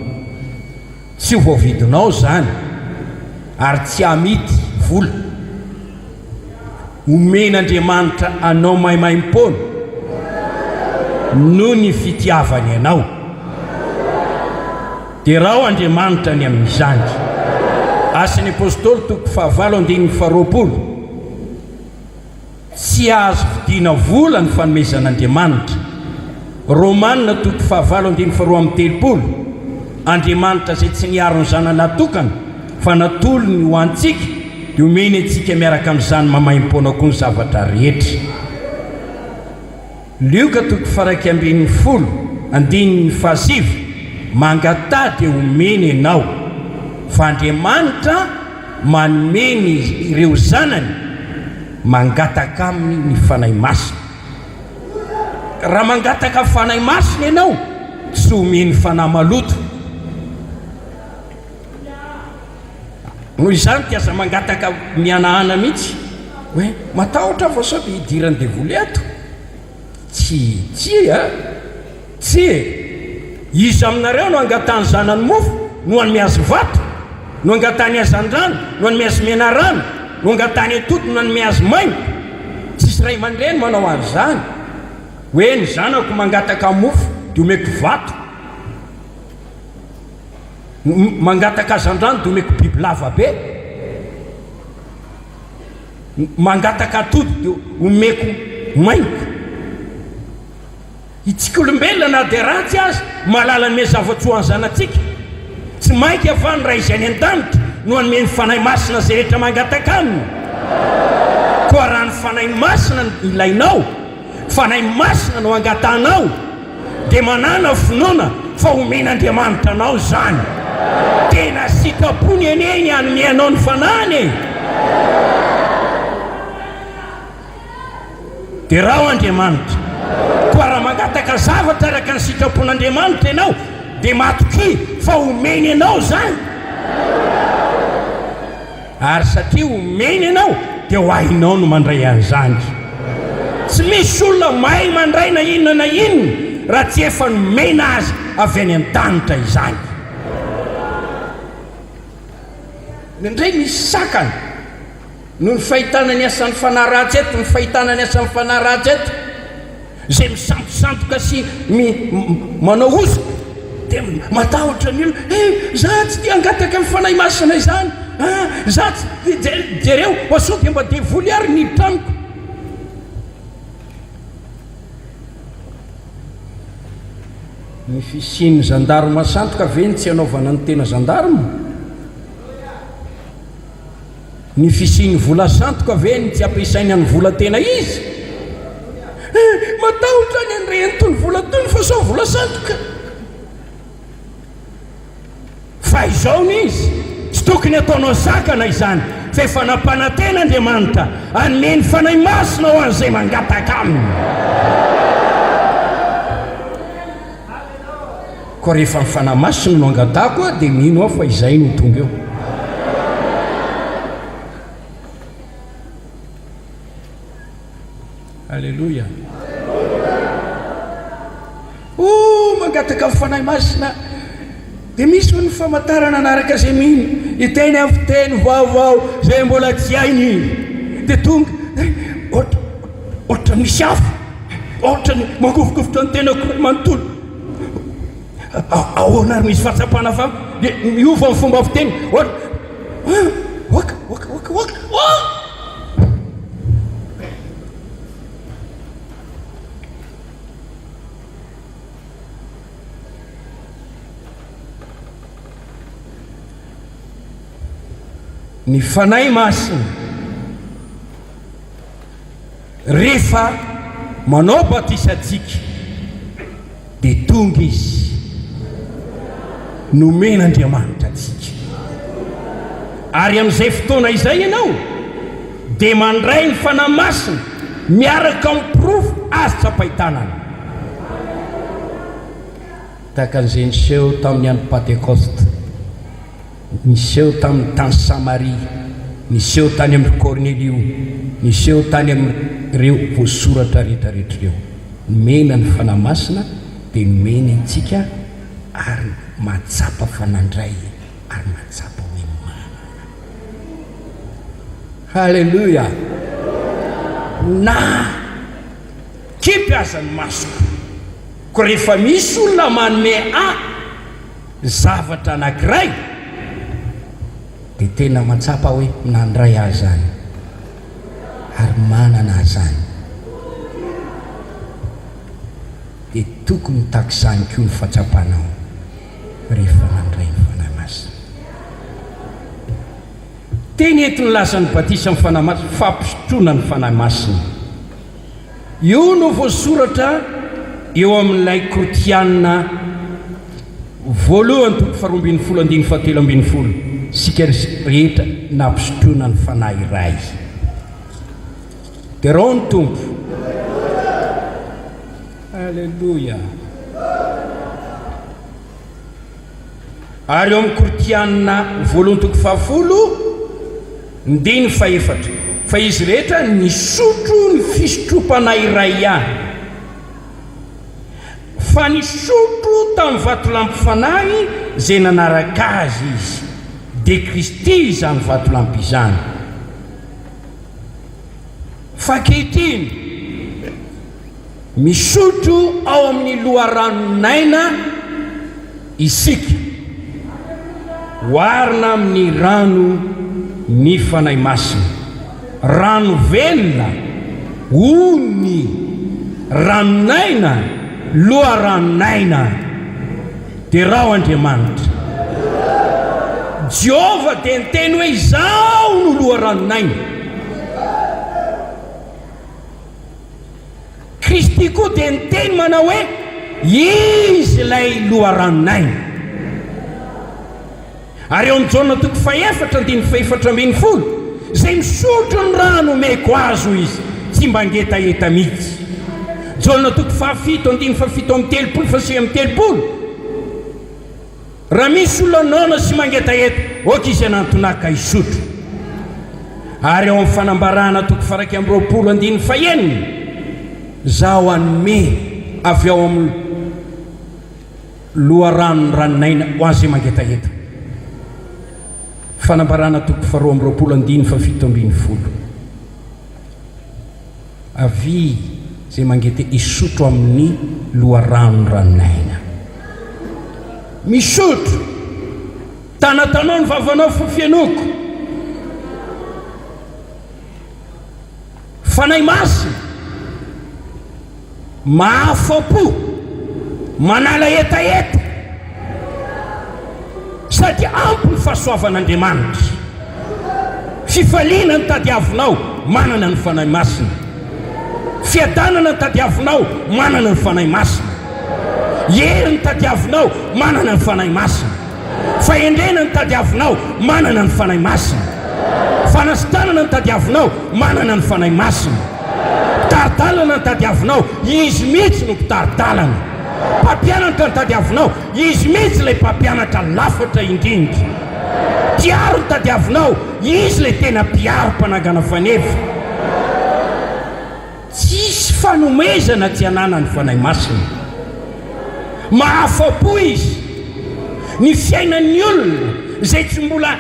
Tsy ho voavidinao izany ary tsy hamidy vola. Omen'Andriamanitra anao maimaimpoana noho ny fitiavany anao. Derao Andriamanitra ny amin'izany. Asan'ny Apostoly toko fahavalo andininy faharoapolo. Tsy azo vidiana vola ny fanomezan'Andriamanitra. Romana toko fahavalo andininy faharoa amby telopolo, Andriamanitra izay tsy niaro ny Zanany natokana fa natolony ho antsika dia omeny antsika miaraka amin'izany maimaimpoana koa ny zavatra rehetra. Lioka toko faha-11 andininy fahasivy, Mangataha dia homena ianao, fa Andriamanitra manome ny ireo zanany mangataka aminy ny Fanahy Masina. Raha mangataka Fanahy Masina ianao, tsy omeny fanahy maloto. Noho izany dia aza mangataka mihanahana mihitsy hoe matahotra aho fa sao dia hidiran'ny devoly ato. Tsia, tsia, tsia e! Iza aminareo no angatahan'ny zanany mofo no hanome azy vato? No angatahany hazandrano no hanome azy menarana? No angatahany atody no hanome azy maingo? Tsisy ray aman-dreny manao an'izany hoe ny zanako mangataka mofo dia omeko vato. Mangataka hazandrano dia omeko bibilava be. Mangataka atody dia omeko maingoka. Itsika olombelona na dia ratsy aza mahalala hanome zava-tsoa ny zanatsika. Tsy mainka fa ny Ray izay any an-danitra no hanome ny Fanahy Masina izay rehetra mangataka Aminy. Koa raha ny Fanahy Masina no ilainao, Fanahy Masina no angatahanao, dia manàna finoana fa homen'Andriamanitra anao izany. Tena sitrapony anie ny hanome anao ny Fanahiny e! Derao Andriamanitra. Koa raha mangataka zavatra araka ny sitrapon'Andriamanitra ianao, dia matokia fa homeny anao izany. Ary satria omeny ianao dia ho hainao no mandray an'izany. Tsy misy olona mahay mandray na inona na inona raha tsy efa nomena azy avy any an-danitra izany. Indraindray misy sakana noho ny fahitana ny asan'ny fanahy ratsy eto, ny fahitana ny asan'ny fanahy ratsy eto. Izay misantosantoka sy manao hosoka dia matahotra ny olona, eh, za tsy te hangataka ny Fanahy Masina izany, ah, za tsy, jereo, fa sao dia mba devoly ary ny hiditra amiko. Ny fisian'ny zandarma sandoka ve ny tsy hanaovana ny tena zandarma? Ny fisian'ny vola sandoka ve ny tsy ampiasaina ny vola tena izy? Eh, matahotra ny handre an'itony vola itony fa sao vola sandoka. Fa izao ny izy, tsy tokony hataonao sakana izany, fa efa nampanantena Andriamanitra hanome ny Fanahy Masina ho an'izay mangataka Aminy. Koa rehefa ny Fanahy Masina no angatahako dia mino aho fa izay no tonga eo. Aleloia. Oh, mangataka ny Fanahy Masina. Dia misy hoy ny famantarana hanaraka izay mino, hiteny amin'ny fiteny vaovao izay mbola tsy hainy. Dia tonga, ohatra, ohatra misy afo, ohatra ny mangovokovotra ny tenako iray manontolo. Ahoana ary misy fahatsapana fa dia miova ny fomba fiteny, ohatra, oka, oka, oka, oka, oh! Ny Fanahy Masina rehefa manao batisa antsika dia tonga Izy, nomen'Andriamanitra antsika. Ary amin'izay fotoana izay ianao dia mandray ny Fanahy Masina miaraka amin'ny porofo azo tsapain-tanana. Tahaka an'izay niseho tamin'ny andro Pantekosta, niseho tamin'ny tany Samaria, niseho tany amin'i Kornelio, niseho tany amin'ireo voasoratra rehetra rehetra ireo. Nomena ny Fanahy Masina dia nomeny antsika ary mahatsapa fa nandray ary mahatsapa hoe manana. Haleloia! Na kipy aza ny masoko, ko rehefa misy olona manome ahy zavatra anankiray dia tena mahatsapa hoe nandray ahy izany ary manana ahy izany. Dia tokony ho tahaka izany koa ny fahatsapanao rehefa nandray ny Fanahy Masina. Teny eto nilaza ny batisan'ny Fanahy Masina, fampisotroana ny Fanahy Masina. Io no voasoratra eo amin'ilay Korintiana voalohany toko faharoa ambin'ny folo andininy fahatelo ambin'ny folo, Isika rehetra nampisotroana ny Fanahy iray. Derao ny Tompo. Aleloia. Ary eo amin'ny Korintiana voalohany toko fahafolo, ndininy fahefatra, Fa izy rehetra nisotro ny fisotroam-panahy iray ihany, fa nisotro tamin'ny vatolampy fanahy izay nanaraka azy izy, dia Kristy izany vatolampy izany. Fa ankehitriny, Misotro ao amin'ny loharanon'aina isika. Oharina amin'ny rano ny Fanahy Masina. Rano velona, ony, ranon'aina, loharanon'aina. Derao Andriamanitra. Jehovah dia niteny hoe, Izaho no loharanon'aina. Kristy koa dia niteny manao hoe, Izy ilay loharanon'aina. Ary eo amin'ny Jaona toko fahefatra andininy fahefatra ambin'ny folo, Izay misotro ny rano omeko azy, hoy Izy, tsy mba hangetaheta mihitsy. Jaona toko fahafito andininy fahafito amby telopolo fahasivy amby telopolo, Raha misy olona noana sy mangetaheta, aoka izy hanantona ka hisotro. Ary ao amin'ny Fanambarana toko faha-21 andininy fahenina, Izaho hanome avy ao amin'ny loharanon'ny ranon'aina ho an'izay mangetaheta. Fanambarana toko faha-22 andininy faha-17. Avia izay mangete hisotro amin'ny loharano ranon'aina. Misotro! Tanatanao ny vavanao fo fenoko. Fanahy Masina, mahafa-po, manala hetaheta, sady ampy ny fahasoavan'Andriamanitra. Fifaliana no tadiavinao, manana ny Fanahy Masina. Fiadanana no tadiavinao, manana ny Fanahy Masina. Hery no tadiavinao, manana ny Fanahy Masina. Fahendrena no tadiavinao, manana ny Fanahy Masina. Fanasitranana no tadiavinao, manana ny Fanahy Masina. Mpitari-dalana no tadiavinao, Izy mihitsy no mpitari-dalana. Mpampianatra no tadiavinao, Izy mihitsy ilay mpampianatra lafatra indrindra. Mpiaro no tadiavinao, Izy ilay tena mpiaro mpanangana faneva. Tsisy. Fanomezana tsy ananan'ny Fanahy Masina. Mahafa-po Izy. Ny fiainan'ny olona izay tsy mbola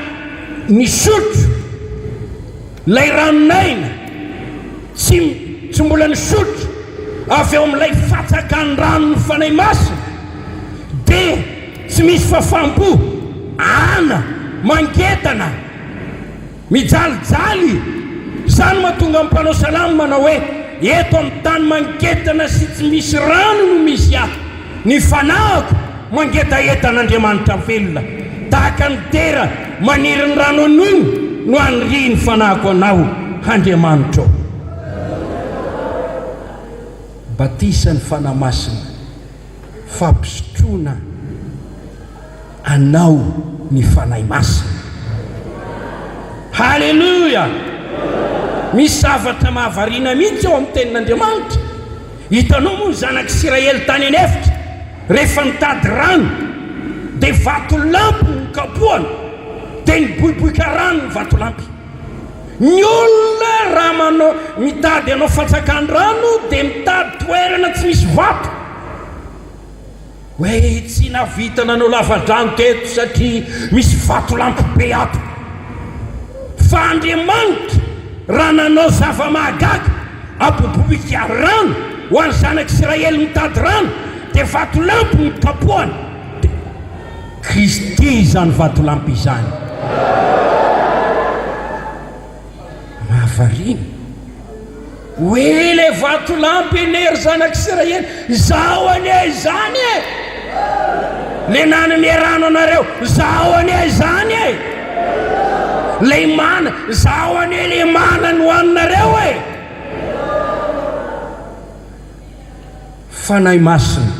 nisotro ilay ranon'aina, tsy tsy mbola nisotro avy ao amin'ilay fatsakan-dranon'ny Fanahy Masina, dia tsy misy fahafaham-po, ana, mangetana. Mijalijaly! Izany mahatonga ny mpanao salamo manao hoe, Eto amin'ny tany mangetana sy tsy misy rano no misy ahy. Ny fanahiko mangetaheta an'Andriamanitra velona. Tahaka ny dera maniry ny rano an'ony no anirian'ny fanahiko Anao, Andriamanitro. Batisa ny Fanahy Masina, fampisotroana. Anao ny Fanahy Masina. Haleloia! Misy zavatra mahavariana mihitsy ao amin'ny Tenin'Andriamanitra. Hitanao moa ny zanak'Isiraely tany an'efitra, rehefa nitady rano, dia vatolampy no nokapohana, dia niboiboika rano ny vatolampy. Ny olona raha manao, mitady hanao fantsakan-drano dia mitady toerana tsy misy vato. Hoe tsy nahavita nanao lavadrano teto satria misy vatolampy be ato. Fa Andriamanitra raha nanao zava-mahagaga aboboika rano ho an'ny zanak'Isiraely mitady rano dia vatolampy no kapohana. Dia Kristy izany vatolampy izany. Mahavariana. Hoe ilay vatolampy anie ry zanak'Isiraely, izaho anie izany e! Ilay nanome rano anareo, izaho anie izany e! Ilay mana, izaho anie ilay mana nohaninareo e! Fanahy Masina.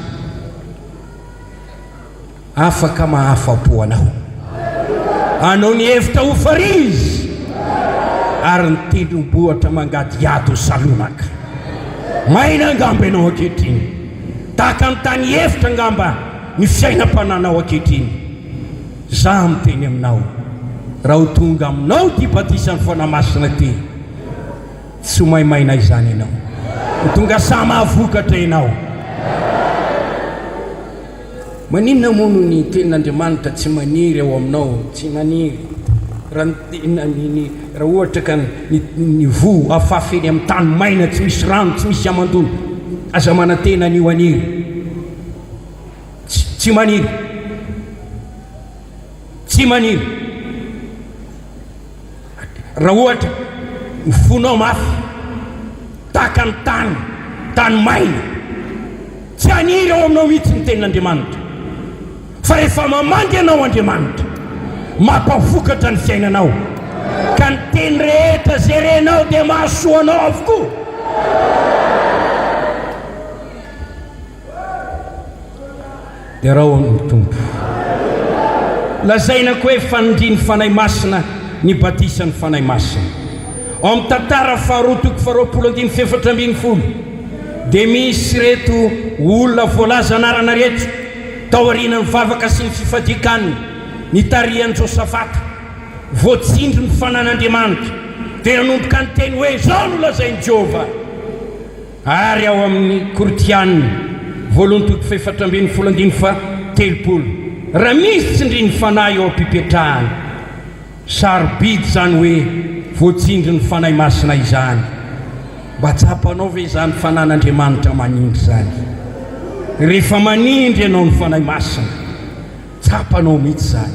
Afaka mahafa-po anao. Anao ny hevitra ho farihy izy, ary ny tendrombohitra mangadihady ho salonaka. Maina angamba ianao ankehitriny, tahaka ny tany efitra angamba ny fiainam-pananao ankehitriny. Izaho miteny aminao, raha ho tonga aminao ity batisan'ny Fanahy Masina ity, Tsy ho maimaina izany ianao. Ho tonga saha mahavokatra ianao. Maninona moa no ny tenin'Andriamanitra tsy maniry ao aminao? Tsy maniry. Raha ny, ny, raha ohatra ka ny, ny voa afafy eny amin'ny tany maina, tsy misy rano, tsy misy hamandoana, aza manantena an'io haniry. Tsy, tsy maniry. Tsy maniry. Raha ohatra ny fonao mafy tahaka ny tany, tany maina, tsy haniry ao aminao mihitsy ny tenin'Andriamanitra. Fa rehefa mamangy anao Andriamanitra, mampavokatra ny fiainanao, ka ny teny rehetra izay renao dia mahasoa anao avokoa. Derao ny Tompo. Lazaina koa hoe fanindrian'ny Fanahy Masina ny batisan'ny Fanahy Masina. Ao amin'ny Tantara faharoa toko faharoapolo andininy fahefatra ambin'ny folo dia misy ireto olona voalaza anarana ireto taorian'ny vavaka sy ny fifadian-kanina nitarihan'i Josafata voatsindry ny fanan'Andriamanitra dia nanomboka niteny hoe izao no lazain'i Jehovah Ary ao amin'ny Korintiana voalohany toko fahefatra ambin'ny folo andininy faha telopolo, raha misy tsindrin'ny Fanahy eo am-pipetrahana, sarobidy izany hoe voatsindrin'ny Fanahy Masina izany. Mba tsapanao ve izany fanan'Andriamanitra manindry izany? Rehefa manindry ianao ny Fanahy Masina, tsapanao mihitsy izany.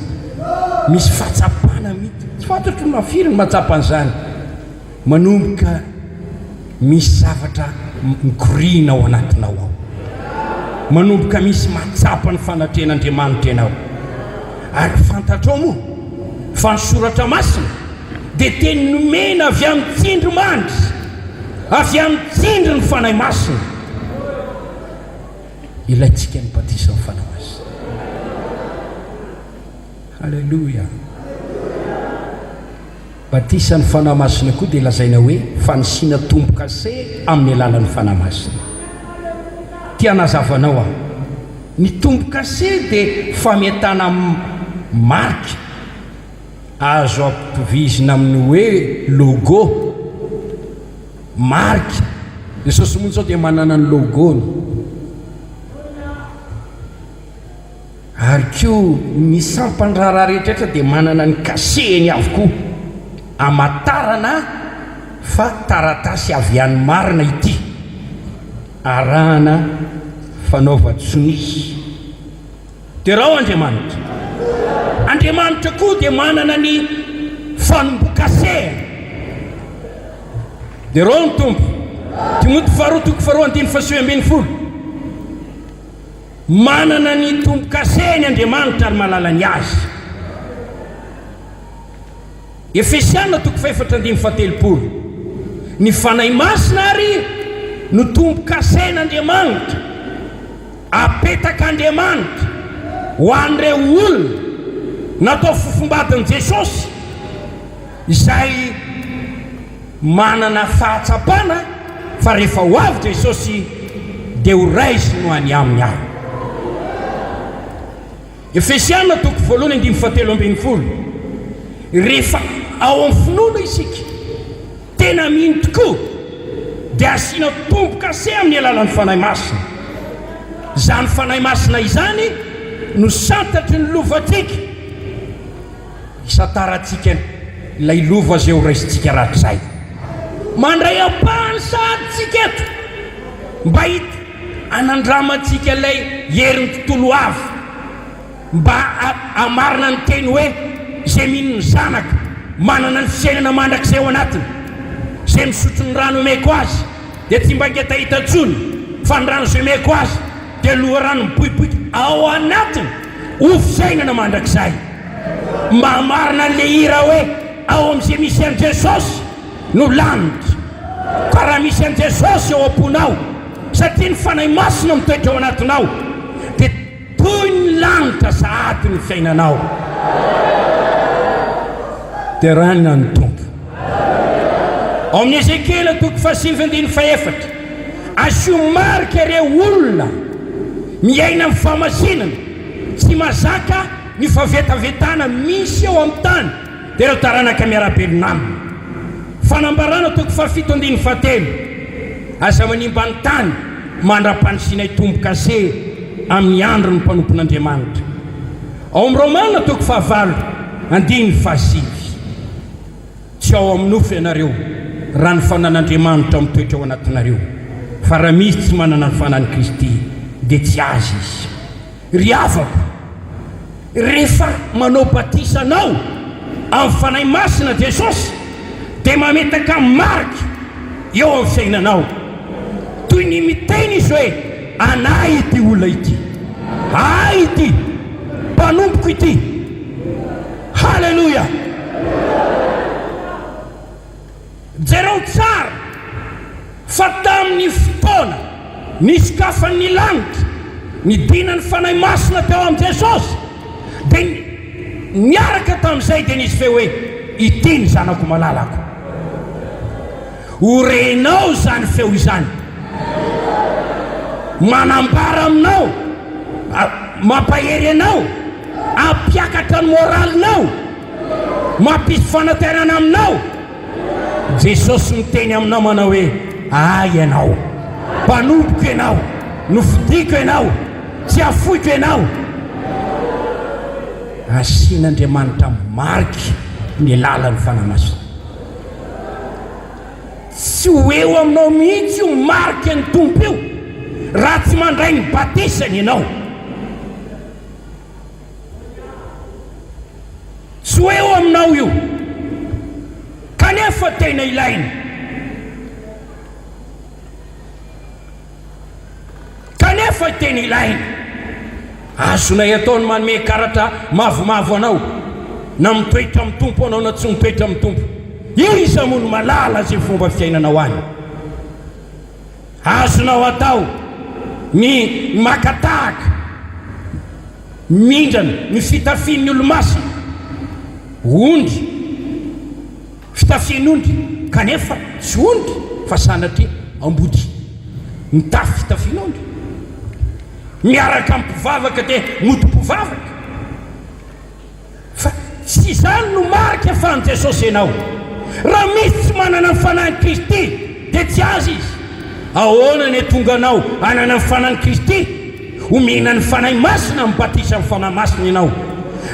Misy fahatsapana mihitsy. Tsy fantatro na firy ny mahatsapa an'izany. Manomboka misy zavatra mikoriana ao anatinao ao. Manomboka misy mahatsapa ny fanatrehan'Andriamanitra ianao. Ary fantatrao moa fa ny soratra masina dia teny nomena avy amin'ny tsindrimandry, avy amin'ny tsindrin'ny Fanahy Masina. Ilaintsika ny batisan'ny Fanahy Masina. Haleloia. Batisa ny Fanahy Masina koa dia lazaina hoe fanisiana tombo-kase amin'ny alalan'ny Fanahy Masina. Te hanazava anao aho. Ny tombo-kase dia fametana marika azo ampitovizina amin'ny hoe logo, marika. Jesosy moa izao dia manana ny logo-ny. Ary koa ny sampan-draharaha rehetrarehetra dia manana ny cachet-ny avokoa amatarana fa taratasy avy any marina ity, arahana fanaovan-tsonia. Derao Andriamanitra. Andriamanitra koa dia manana ny fanomboka-sehany. Derao ny Tompo. Timoty faharoa toko faharoa andininy fahasivy ambinifolo. Manana ny tombo-kaseny Andriamanitra ary mahalala ny azy. Efesiana toko fahefatra andininy fahatelopolo. Ny Fanahy Masina ary no tombo-kasen'Andriamanitra, apetak'Andriamanitra ho an'ireo olona natao fofombadin'i Jesosy izay Manana fahatsapana fa rehefa ho avy Jesosy dia ho raisiny ho any aminy aho. Efesiana toko voalohany andininy fahatelo ambinifolo. Rehefa ao amin'ny finoana isika, tena mino tokoa, dia asiana tombo-kase amin'ny alalan'ny Fanahy Masina. Izany Fanahy Masina izany no santatry ny lovantsika. Hisantarantsika ilay lova izay ho raisintsika rahatrizay. Mandray ampahany sahady isika eto mba hit hanandramantsika ilay herin'ny tontolo ho avy, mba hamarina ny teny hoe izay mino ny Zanaka manana ny fiainana mandrakizay ao anatiny, izay misotro ny rano omeko azy dia tsy mba hangetaheta intsony, fa ny rano izay omeko azy dia loharano miboiboika ao anatiny ho fiainana mandrakizay. Mahamarina an'ilay hira hoe ao amin'izay misy an'i Jesosy no lanitra. Ka raha misy an'i Jesosy ao am-ponao, satria ny Fanahy Masina mitoetra ao anatinao, dia toy ny lanitra sahady ny fiainanao. Deraina ny Tompo. Ao amin'ny Ezekiela toko fahasivy andininy fahefatra, asio marika ireo olona miaina amin'ny fahamasinana, tsy mazaka ny fahavetavetana misy eo amin'ny tany, dia ireo taranaka miara-belona aminy. Fanambarana toko fahafito andininy fahatelo, Aza manimba ny tany mandra-panisianay tombo-kase amin'ny andron'ny mpanompon'Andriamanitra. Ao amin'ny Romana toko fahavalo andininy fahasivy. Tsy ao amin'ny nofo ianareo, raha ny fanan'Andriamanitra mitoetra ao anatinareo, fa raha misy tsy manana ny fanan'i Kristy, dia tsy azy izy. Ry havako, rehefa manao batisa anao amin'ny Fanahy Masina Jesosy, dia mametaka marika eo amin'ny fiainanao. Toy ny miteny Izy hoe, Anay ity olona ity. Ahy ity. Mpanompoko ity. Haleloia! Jereo tsara fa tamin'ny fotoana nisokafan'ny lanitra, nidinan'ny Fanahy Masina teo amin'i Jesosy, dia niaraka tamin'izay dia nisy feo hoe, Ity ny Zanako malalako. Ho renao izany feo izany. Manambara aminao, mampahery anao, hampiakatra ny moralinao, mampisy fanantenana aminao. Jesosy miteny aminao manao hoe, Ahy ianao, mpanompoko ianao, nofidiko ianao, tsy hafoiko ianao. Asian'Andriamanitra mariky ny lalan'ny Fanahy Masina. Tsy ho eo aminao mihitsy io mariky ny Tompo io raha tsy mandray ny batisany ianao. Tsy ho eo aminao io, kanefa tena ilaina. Kanefa tena ilaina. Azonay atao ny manome karatra mavomavo anao, na mitoetra amin'ny Tompo anao na tsy mitoetra amin'ny Tompo. Iza moa no mahalala izay fomba fiainanao any? Azonao atao ny maka tahaka, mindrana ny fitafian'ny olomasina, ondry, fitafian'ondry, kanefa tsy ondry fa sanatria ambodia, mitafy fitafian'ondry, miaraka amin'ny mpivavaka dia mody mpivavaka. Fa tsy izany no marika fa an'i Jesosy ianao. Raha misy tsy manana ny Fanahin'i Kristy dia tsy Azy izy. Ahoana ny hatonga anao hanana ny Fanahin'i Kristy? Omena ny Fanahy Masina amin'ny batisan'ny Fanahy Masina ianao.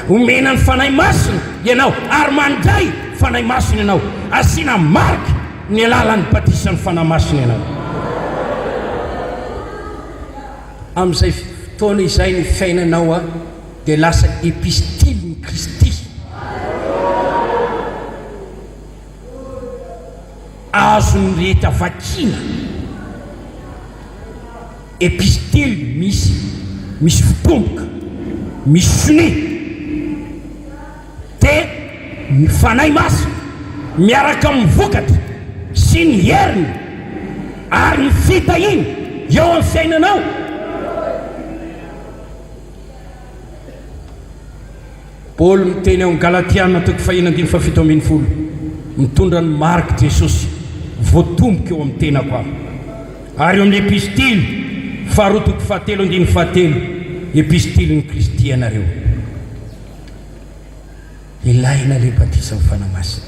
Omena ny Fanahy Masina ianao ary mandray Fanahy Masina ianao. Asiana marika ny alalan'ny batisan'ny Fanahy Masina ianao. Amin'izay fotoana izay ny fiainanao dia lasa epistilin'i Kristy. Azon'ny rehetra vakiana. Epistily misy misy fitomboka, misy sonia. Dia ny Fanahy Masina miaraka amin'ny vokatra sy ny heriny ary ny fitahiany eo amin'ny fiainanao. Paoly miteny ao amin'ny Galatiana toko fahiny andininy faha-17, Mitondra ny marik'i Jesosy voatomboka eo amin'ny tenako aho. Ary eo amin'ny Epistily faharoa toko fahatelo andininy fahatelo, Epistilin'i Kristy ianareo. Ilaina ilay batisan'ny Fanahy Masina.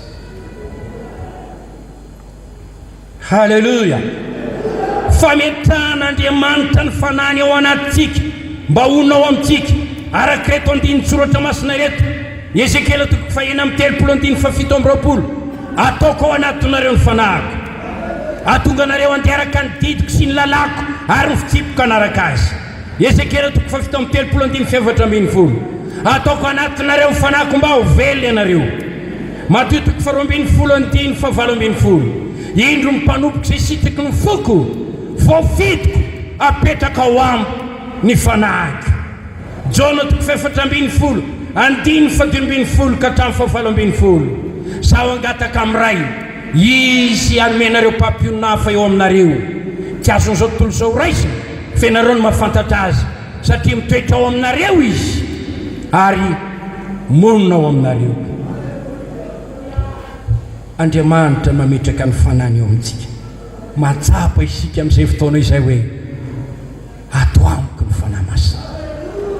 Haleloia! Fametrahan'Andriamanitra ny Fanahiny ao anatintsika mba honina ao amintsika, araka ireto andinin-tsoratra masina ireto, Ezekiela toko fahenina amby telopolo andininy faha-27, Ataoko ao anatinareo ny Fanahiko, hahatonga anareo handeha araka ny didiko sy ny lalàko ary ny fitsipiko hanaraka azy. Ezekiela toko faha-37 andininy faha-14, Ataoko anatinareo ny Fanahiko mba ho velona ianareo. Matio toko faha-12 andininy faha-18, Indro ny mpanompoko izay sitraky ny foko, voafidiko, apetraka ao amiko ny Fanahiko. Jaona toko faha-14 andininy faha-15 ka hatramin'ny faha-18, Izaho hangataka amin'ny Ray, Izy hanome anareo mpampionona hafa eo aminareo, tsy azon'izao tontolo izao raisina, fa ianareo no mahafantatra Azy, satria mitoetra ao aminareo Izy, ary monina ao aminareo. Andriamanitra mametraka ny Fanahiny eo amintsika. Mahatsapa isika amin'izay fotoana izay hoe, Ato amiko ny Fanahy Masina.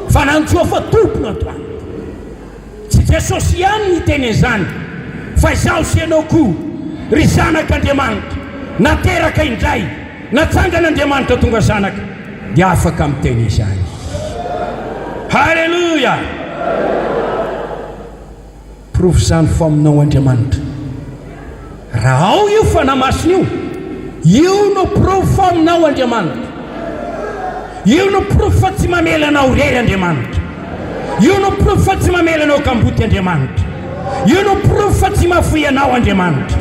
Fanantsoa fa Tompo no ato amiko. Tsy Jesosy ihany niteny an'izany fa izaho sy ianao koa, ry zanak'Andriamanitra, nateraka indray, natsangan'Andriamanitra tonga zanaka, dia afaka miteny izany. Haleloia! Porofo izany fa aminao Andriamanitra. Raha ao io Fanahy Masina io, io no porofo fa aminao Andriamanitra. Io no porofo fa tsy mamela anao irery Andriamanitra. Io no porofo fa tsy mamela anao kamboty Andriamanitra. Io no porofo fa tsy mahafoy anao Andriamanitra.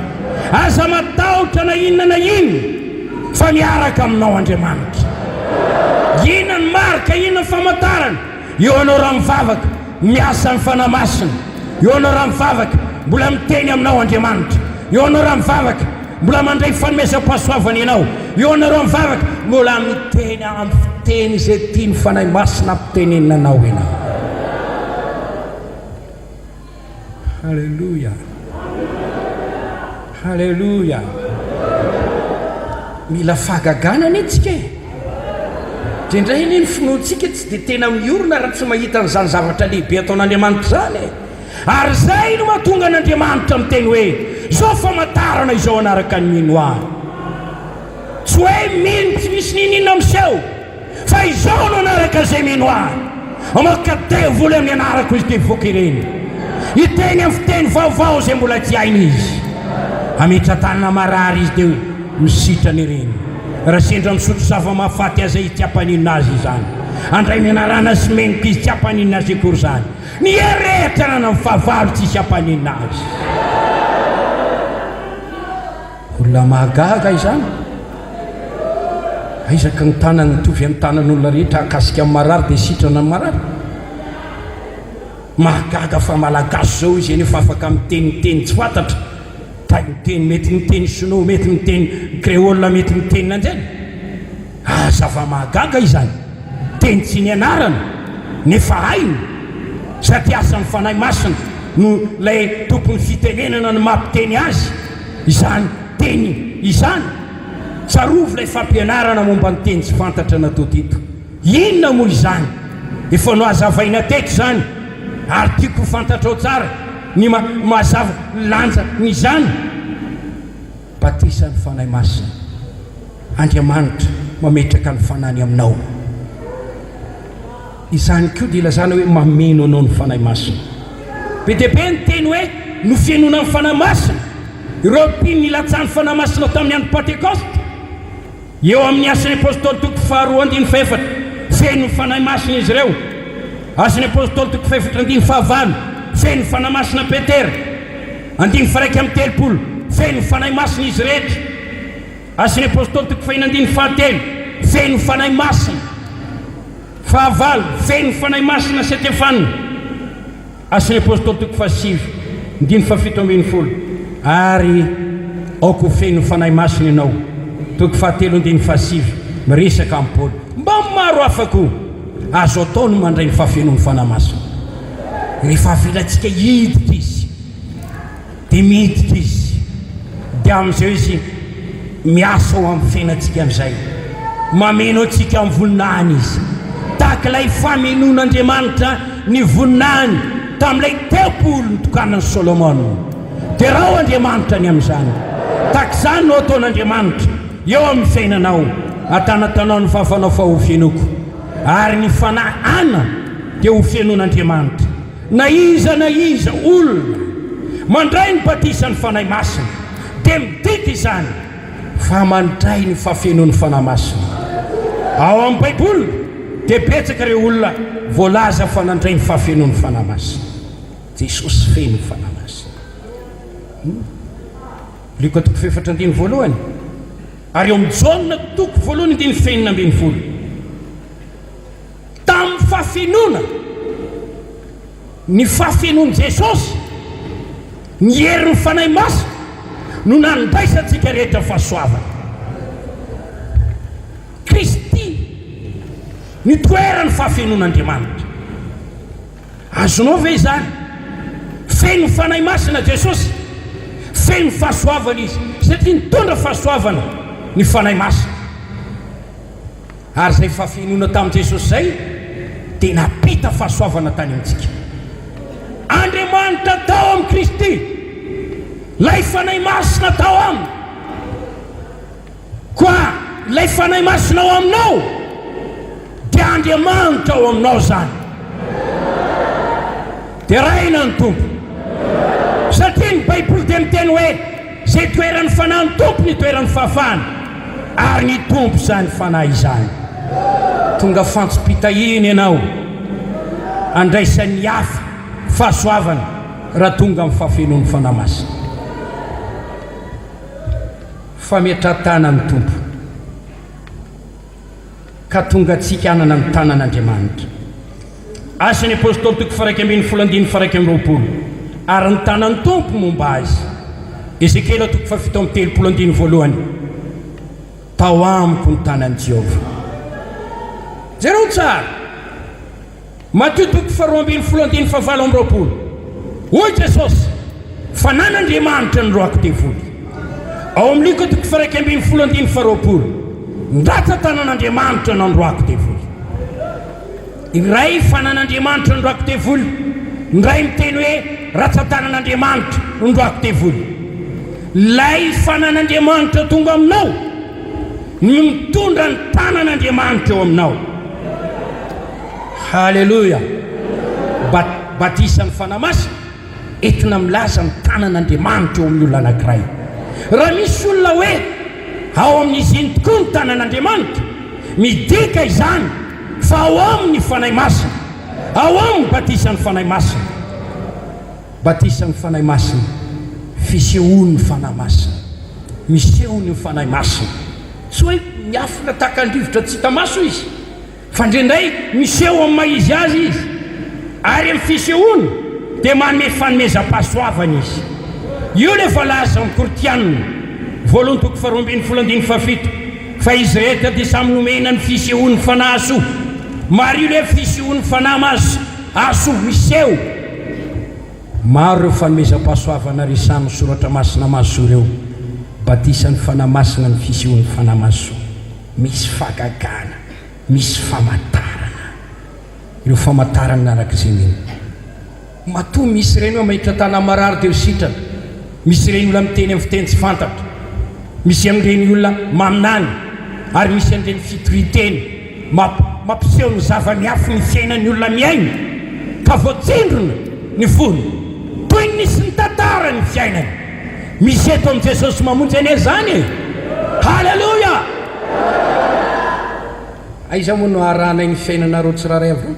Aza matahotra na inona na inona fa miaraka aminao Andriamanitra. Inona ny marika, inona ny famantarana? Eo anao raha mivavaka, miasa ny Fanahy Masina. Eo anao raha mivavaka, mbola miteny aminao Andriamanitra. Eo anao raha mivavaka, mbola mandray fanomezam-pahasoavana ianao. Eo anao raha mivavaka, mbola miteny amin'ny fiteny izay tian'ny Fanahy Masina ampitenenina anao ianao. Haleloia! Haleloia! Mila fahagagana anie tsika e! Indraindray anie ny finoantsika tsy dia tena miorina raha tsy mahita an'izany zavatra lehibe ataon'Andriamanitra izany e! Ary izay no mahatonga an'Andriamanitra miteny hoe, Izao famantarana izao hanaraka ny mino Ahy. Tsy hoe mino tsy misy n'inon'inona miseho. Fa izao no hanaraka izay mino Ahy, Hamoaka devoly amin'ny anarako izy dia hivoaka ireny. Hiteny amin'ny fiteny vaovao izay mbola tsy hainy izy. Hametra-tanana marary izy dia misitrana ireny. Raha sendra misotro zava-mahafaty aza izy tsy hampaninona azy izany. Handray menarana sy menoka izy tsy hampaninona azy akory izany. Ny hery rehetra ananan'ny fahavalo tsy hisy hampaninona azy. Olona mahagaga izany. Aiza ka ny tanany mitovy amin'ny tanan'olona rehetra hahakasika ny marary dia sitrana ny marary. Mahagaga fa malagasy izao izy nefa afaka miteny teny tsy fantatra. Tay miteny, mety miteny sinoa, mety miteny créole, mety miteny nanjeny. Ah, zava-mahagaga izany. Teny tsy nianarana nefa hainy satria asan'ny Fanahy Masina no ilay tompon'ny fitenenana no mampiteny azy izany teny izany. Tsarovy ilay fampianarana momba ny teny tsy fantatra natao teto. Inona moa izany? Efa nohazavaina teto izany ary tiako ho fantatrao tsara ny mazava ny lanjan'izany. Batisan'ny Fanahy Masina. Andriamanitra mametraka ny Fanahiny aminao. Izany koa dia ilazana hoe mameno anao ny Fanahy Masina. Be dia be ny teny hoe nofenoina ny Fanahy Masina. Ireo mpino nilatsahan'ny Fanahy Masina tamin'ny andro Pantekosta. Eo amin'ny Asan'ny Apostoly toko faharoa andininy fahefatra, feno ny Fanahy Masina izy ireo. Asan'ny Apostoly toko fahefatra andininy fahavalo, feno ny Fanahy Masina Petera. Andininy faha-31, feno ny Fanahy Masina izy rehetra. Asan'ny Apostoly toko fahiny andininy fahatelo, feno ny Fanahy Masina. Fahavalo, feno ny Fanahy Masina Setefana. Asan'ny Apostoly toko fahasivy andininy fahafito ambin'ny folo, ary aoka ho feno ny Fanahy Masina ianao. Toko fahatelo andininy fahasivy, miresaka amin'i Paoly. Mba maro hafa koa, azo atao ny mandray ny fahafenoan'ny Fanahy Masina. Rehefa avelantsika hiditra Izy, dia miditra Izy, dia amin'izay Izy miasa ao amin'ny fiainantsika amin'izay. Mameno antsika amin'ny voninahiny Izy. Tahaka ilay famenoan'Andriamanitra ny voninahiny tamin'ilay tempoly nitokanan'i Solomona. Derao Andriamanitra ny amin'izany. Tahaka izany no ataon'Andriamanitra eo amin'ny fiainanao. Atanatanao ny vavanao fa hofenoiko. Ary ny fanahy ana dia hofenoan'Andriamanitra. Na iza na iza olona mandray ny batisan'ny Fanahy Masina dia midika izany fa mandray ny fahafenoan'ny Fanahy Masina. Ao amin'ny Baiboly dia betsaka ireo olona voalaza fa nandray ny fahafenoan'ny Fanahy Masina. Jesosy feno ny Fanahy Masina. Lioka toko fahefatra andininy voalohany ary eo amin'ny Jaona toko voalohany andininy fahenina ambin'ny folo. Tamin'ny fahafenoana, ny fahafenoan'i Jesosy, ny herin'ny Fanahy Masina no nandraisantsika rehetra fahasoavana. Kristy ny toeran'ny fahafenoan'Andriamanitra. Azonao ve izany? Feno Fanahy Masina Jesosy, feno fahasoavana Izy, satria nitondra fahasoavana ny Fanahy Masina. Ary izay fahafenoana tamin'i Jesosy izay dia nampita fahasoavana tany amintsika. Andriamanitra tao amin'i Kristy, ilay Fanahy Masina tao aminy. Koa ilay Fanahy Masina ao aminao dia Andriamanitra ao aminao izany. Deraina ny Tompo. Satria ny Baiboly dia miteny hoe Izay toeran'ny Fanahin'ny Tompo ny toeran'ny fahafahana, ary ny Tompo izany Fanahy izany. Tonga fantsom-pitahiana ianao, andraisan'ny hafa fahasoavana raha tonga amin'ny fahafenoan'ny Fanahy Masina. Fametrahan-tanan'ny Tompo. Ka tonga antsika hanana ny tanan'Andriamanitra. Asan'ny Apostoly toko faha-11 andininy faha-21, Ary ny tanan'ny Tompo momba azy. Ezekiela toko faha-37 andininy voalohany, Tao amiko ny tanan'i Jehovah. Jereo tsara. Matio toko faharoa ambin'ny folo andininy fahavalo amby roapolo, Hoy Jesosy, Fanan'Andriamanitra ny roako devoly. Ao amin'ny Lioka toko faha-11 andininy faharoapolo, Ny ratsan-tanan'Andriamanitra no androako devoly. Iray fanan'Andriamanitra ny roako devoly, ny iray miteny hoe ratsan-tanan'Andriamanitra no ndroako devoly. Ilay fanan'Andriamanitra tonga aminao no mitondra ny tanan'Andriamanitra eo aminao. Haleloia! Batisan'ny Fanahy Masina entina milaza ny tanan'Andriamanitra eo amin'ny olona anankiray. Raha misy olona hoe ao amin'izy iny tokoa ny tanan'Andriamanitra, midika izany fa ao aminy ny Fanahy Masina, ao aminy batisan'ny Fanahy Masina. Batisan'ny Fanahy Masina, fisehoan'ny Fanahy Masina. Miseho ny Fanahy Masina. Tsy hoe miafina tahaka ny rivotra tsy hita maso izy. Fa indraindray miseho amin'ny maha izy azy izy, ary amin'ny fisehoany dia manome fanomezam-pahasoavana izy. Io ilay voalaza ao amin'ny Korintiana voalohany toko faharoa ambin'ny folo andininy fahafito fa izy rehetra dia samy nomena ny fisehoan'ny Fanahy soa. Mariho ilay fisehoan'ny Fanahy mahasoa miseho. Maro ireo fanomezam-pahasoavana resahin'ny Soratra Masina mahasoa ireo. Batisan'ny Fanahy Masina ny fisehoan'ny Fanahy mahasoa. Misy fahagagana, misy famantarana. Ireo famantarana araka izay mino. Matoa misy ireny hoe mahita tanà marary dia ho sitrana. Misy ireny olona miteny amin'ny fiteny tsy fantatra. Misy amin'ireny olona maminany. Ary misy an'ireny fitorian-teny mampiseho ny zava-miafin'ny fiainan'ny olona miaina, ka voatsindrona ny fony, toy ny nisy nitantara ny fiainany. Misy eto amin'i Jesosy Mamonjy anie izany e! Haleloia! Aiza moa no aharahanay ny fiainanareo tsirairay avy eo?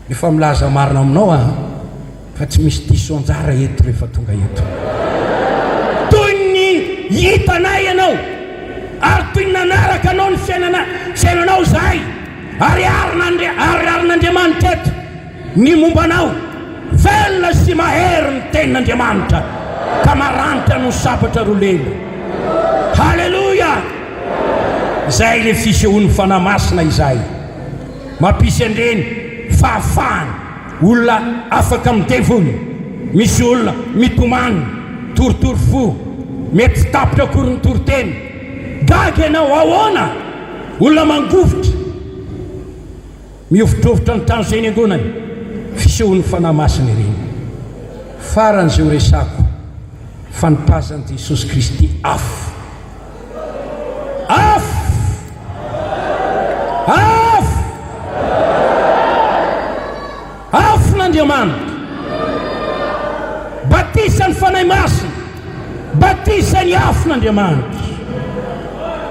Efa milaza marina aminao aho fa tsy misy diso anjara eto rehefa tonga eto. Toy ny hitanay ianao ary toy ny nanaraka anao ny fiainana fiainanao izahay ary ariarin'Andriamanitra eto ny momba anao. Velona sy mahery ny tenin'Andriamanitra ka maranitra noho sabatra roa lela. Haleloia! Izay ilay fisehoan'ny Fanahy Masina izay. Mampisy an'ireny fahafahana, olona afaka amin'ny devoly, misy olona mitomany, torotoro fo, mety tsy tapitra akory ny toriteny. Gaga ianao, ahoana? Olona mangovitra, mihovitrovitra ny trano izay niangonany. Fisehoan'ny Fanahy Masina ireny. Farany izay ho resako, fanipazan'i Jesosy Kristy afo. Afo! Afo! Afon'Andriamanitra! Batisan'ny Fanahy Masina! Batisan'ny afon'Andriamanitra!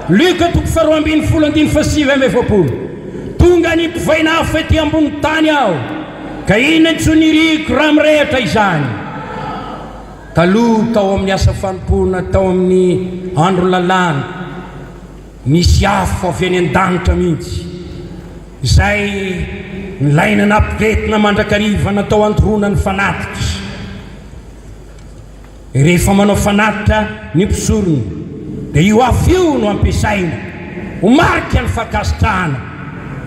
Lioka toko faharoambinifolo andininy fahasivy amby efapolo. Tonga ny mpivainafo ety ambony tany aho, ka inona intsony iriko raha mirehitra izany? Taloha, tao amin'ny asa fanompoana tao amin'ny andro lalàna, nisy afo avy any an-danitra mihitsy, izay nilaina nampiretina mandrakariva natao handoroana ny fanatitra. Rehefa manao fanatitra ny mpisorona, dia io afo io no ampiasaina ho marika ny fankasitrahana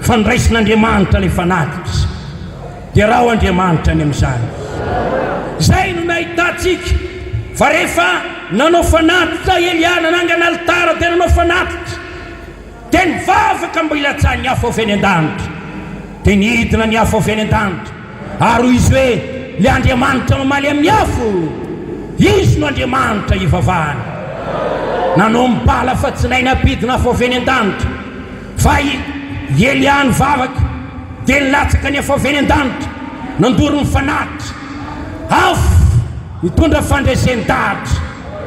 fa noraisin'Andriamanitra ilay fanatitra. Derao Andriamanitra ny amin'izany. Izay no nahitantsika fa rehefa nanao fanatitra Elia, nanangana alitara dia nanao fanatitra, dia nivavaka mba hilatsahan'ny afo avy any an-danitra. Dia nidina ny afo avy any an-danitra, ary hoy izy hoe, Ilay Andriamanitra mamaly amin'ny afo, Izy no Andriamanitra ivavahana. Nanao ny bala fa tsy nahay nampidina afo avy any an-danitra. Fa i Elia nivavaka, dia nilatsaka ny afo avy any an-danitra, nandoro ny fanatitra. Afo nitondra fandresen-dahatra,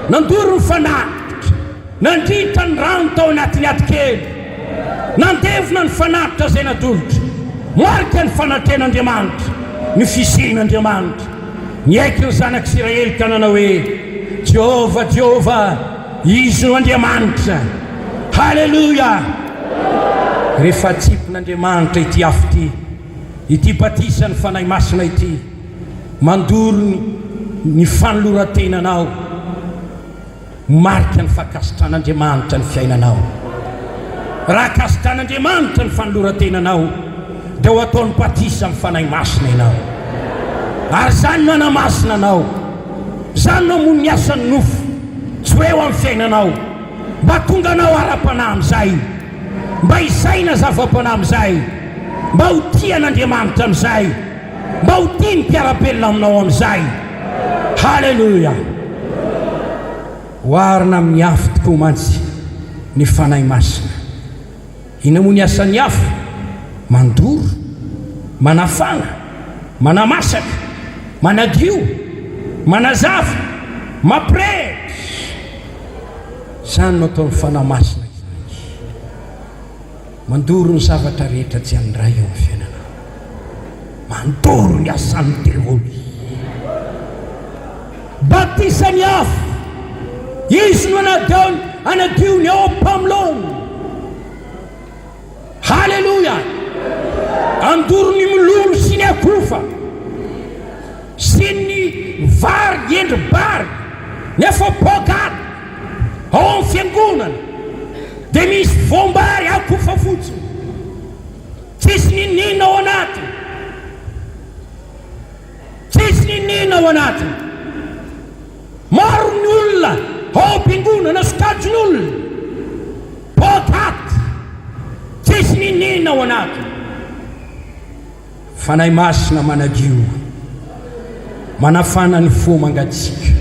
nandoro ny fanatitra, nandritra ny rano tao anatin'ny hato kely, nandevona ny fanatitra izay natolotra. Marika ny fanatrehan'Andriamanitra, ny fisian'Andriamanitra. Niaiky ny zanak'Isiraely ka nanao hoe, Jehovah, Jehovah, Izy no Andriamanitra. Haleloia! Rehefa atsipin'Andriamanitra ity afo ity, ity batisan'ny Fanahy Masina ity, mandoro ny fanoloran-tenanao, marika ny fankasitran'Andriamanitra ny fiainanao. Raha ankasitran'Andriamanitra ny fanoloran-tenanao, dia ho ataony batisa amin'ny Fanahy Masina ianao. Ary izany no hanamasina anao. Izany no hamono ny asan'ny nofo tsy ho eo amin'ny fiainanao. Mba tonga anao ara-panahy amin'izay. Mba hisaina zava-panahy amin'izay. Mba ho tia an'Andriamanitra amin'izay. Mba ho tia ny mpiara-belona aminao amin'izay. Haleloia! Oharina amin'ny afo tokoa mantsy ny Fanahy Masina. Inona moa ny asan'ny afo? Mandoro, manafana, manamasaka, manadio, manazava, mampirehitra. Izany no ataon'ny Fanahy Masina izany. Mandoro ny zavatra rehetra tsy an'ny Ray eo amin'ny fiainanao. Mandoro ny asan'ny devoly. Batisan'ny afo. Izy no hanadio ny ao am-pamoloana. Haleloia! Handoro ny mololo sy ny akofa sy ny vary endri-bary nefa poakaty ao amin'ny fiangonana dia misy voam-bary akofa fotsiny. Tsisy n'inon'inona ao anatiny. Tsisy n'inon'inona ao anatiny. Maro ny olona ao am-piangonana, sokajin'olona, poakaty, tsisy n'inon'inona ao anatiny. Fanahy Masina manadio, manafana ny fo mangatsiaka,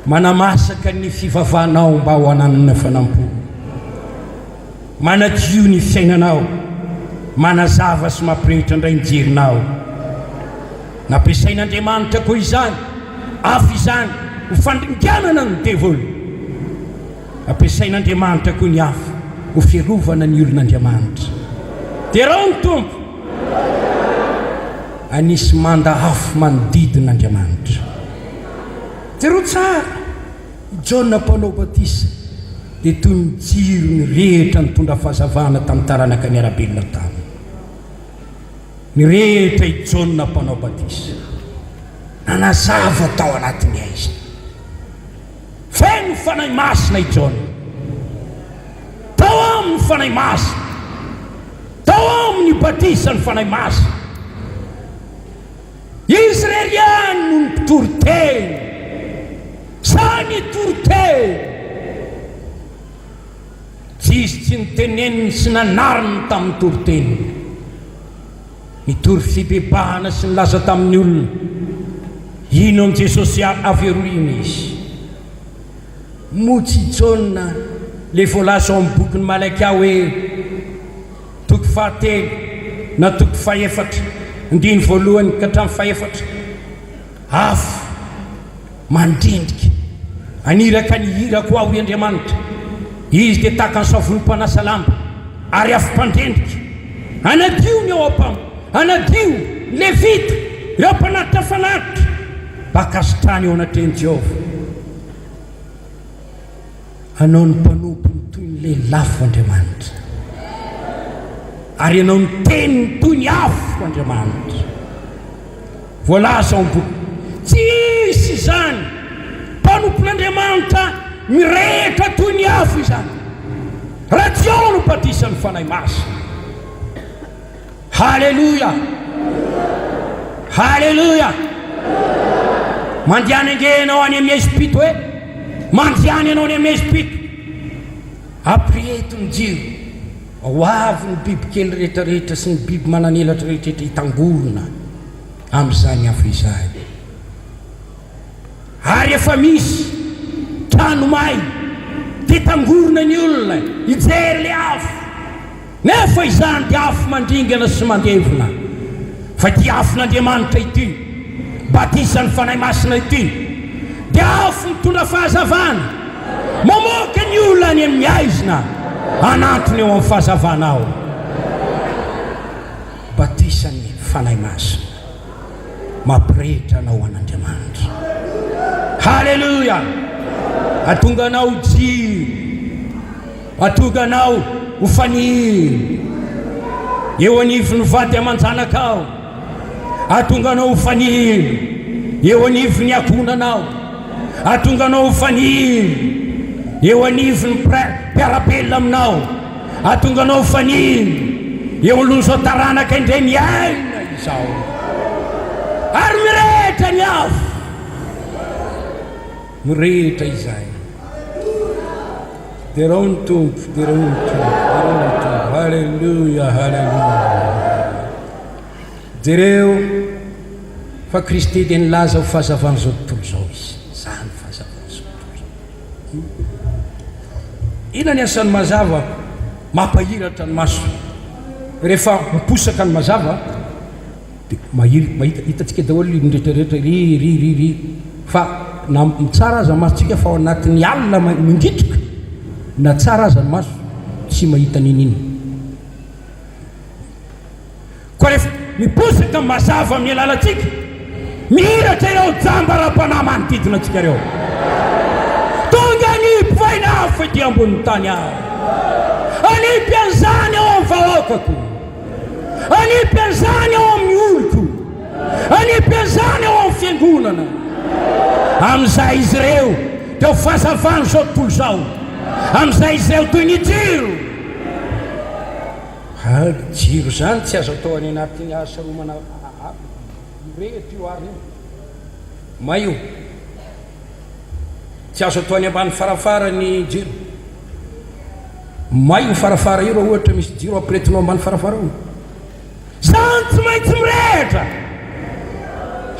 manamasaka ny fivavahanao mba ho ananana fanampo. Manadio ny fiainanao, manazava sy mampirehitra indray ny jerinao. Nampiasain'Andriamanitra koa izany afo izany ho fandringanana ny devoly. Ampiasain'Andriamanitra koa ny afo ho fiarovana ny olon'Andriamanitra. Derao ny Tompo! Anisy manda afo manodidina Andriamanitra. Jereo tsara, i Jaona Mpanao Batisa dia toy ny jiro nirehitra nitondra fahazavana tamin'ny taranaka niara-belona taminy. Nirehitra i Jaona Mpanao Batisa. Nanazava tao anatin'ny haizina. Feno Fanahy Masina i Jaona. Tao aminy ny Fanahy Masina. Tao aminy ny batisan'ny Fanahy Masina. Izy irery ihany no nitory teny. Sahy nitory teny. Tsy izy tsy niteneniny sy nanariny tamin'ny toriteniny. Nitory fibebahana sy nilaza tamin'ny olona hino an'i Jesosy avy aoriana izy. Moa tsy i Jaona ilay voalaza ao amin'ny bokin'i Malakia hoe, toko fahatelo na toko fahefatra, andininy voalohany ka hatramin'ny fahefatra, Afo mandrendrika. Haniraka ny irako aho, hoy Andriamanitra. Izy dia tahaka ny savony mpanasa lamba, ary afo mpandrendrika. Hanadio ny ao am-pam, hanadio ny Levita, ireo mpanatitra fanatitra, mba hankasitrahany eo anatrehan'i Jehovah. Hanao ny mpanompony toy ny lelafo Andriamanitra, ary hanao ny teniny toy ny afo Andriamanitra. Voalaza ao amin'ny boky, Tsy hisy izany mpanompon'Andriamanitra mirehitra toy ny afo izany, raha tsy ao no batisan'ny Fanahy Masina. Haleloia! Haleloia! Mandehana ange ianao any amin'ny Ezipito e! Mandehana ianao any amin'ny Ezipito. Ampireheto ny jiro. Ho avy ny bibikely rehetrarehetra sy ny biby manan'elatra rehetrarehetra hitangorona amin'izany afo izany. Ary efa misy trano may dia tangorona ny olona hijery ilay afo. Nefa izany dia afo mandringana sy mandevona. Fa ity afon'Andriamanitra ity, batisan'ny Fanahy Masina ity, dia afo mitondra fahazavana, mamoaka ny olona any amin'ny haizina hanantona eo amin'ny fahazavana ao. Batisan'ny Fanahy Masina mampirehitra anao ho an'Andriamanitra. Haleloia! Hahatonga anao ho jiro. Hahatonga anao ho fanilo eo anivon'ny vady aman-janakao. Hahatonga anao ho fanilo eo anivon'ny ankohonanao. Hahatonga anao ho fanilo eo anivon'ny mpiara-belona aminao. Hahatonga anao ho fanilo eo anoloan'izao taranaka indray miaina izao. Ary mirehitra ny afo. Mirehitra izay. Derao ny Tompo, derao ny Tompo, derao ny Tompo. Haleloia, haleloia. Jereo fa Kristy dia nilaza ho fahazavan'izao tontolo izao Izy. Izaho no fahazavan'izao tontolo izao. Inona ny asan'ny mazava? Mampahiratra ny maso. Rehefa miposaka ny mazava, Dia mahir, mahita, hitantsika daholo ny rehetra rehetra, ry, ry, ry, ry. Fa na tsara aza ny masontsika fa ao anatin'ny alina mingitroka, na tsara aza ny maso, tsy mahita n'inon'inona. Koa rehefa miposaka mazava amin'ny alalantsika, mihiratra ireo jamba ara-panahy manodidina antsika ireo. Tonga ny mpivainafo ety ambonin'ny tany aho. Hanipy an'izany ao amin'ny vahoakako. Hanipy an'izany ao amin'ny oloko. Hanipy an'izany ao amin'ny fiangonana. Amin'izay izy ireo dia ho fahazavan'izao tontolo izao. Amin'izay izy ireo toy ny jiro. Ha, jiro izany tsy azo atao any anatin'ny hasaromana mirehitra io ary io. May io. Tsy azo atao any ambany farafara ny jiro. May io farafara io raha ohatra misy jiro ampiretinao ambany farafara ao. Zany tsy maintsy mirehitra.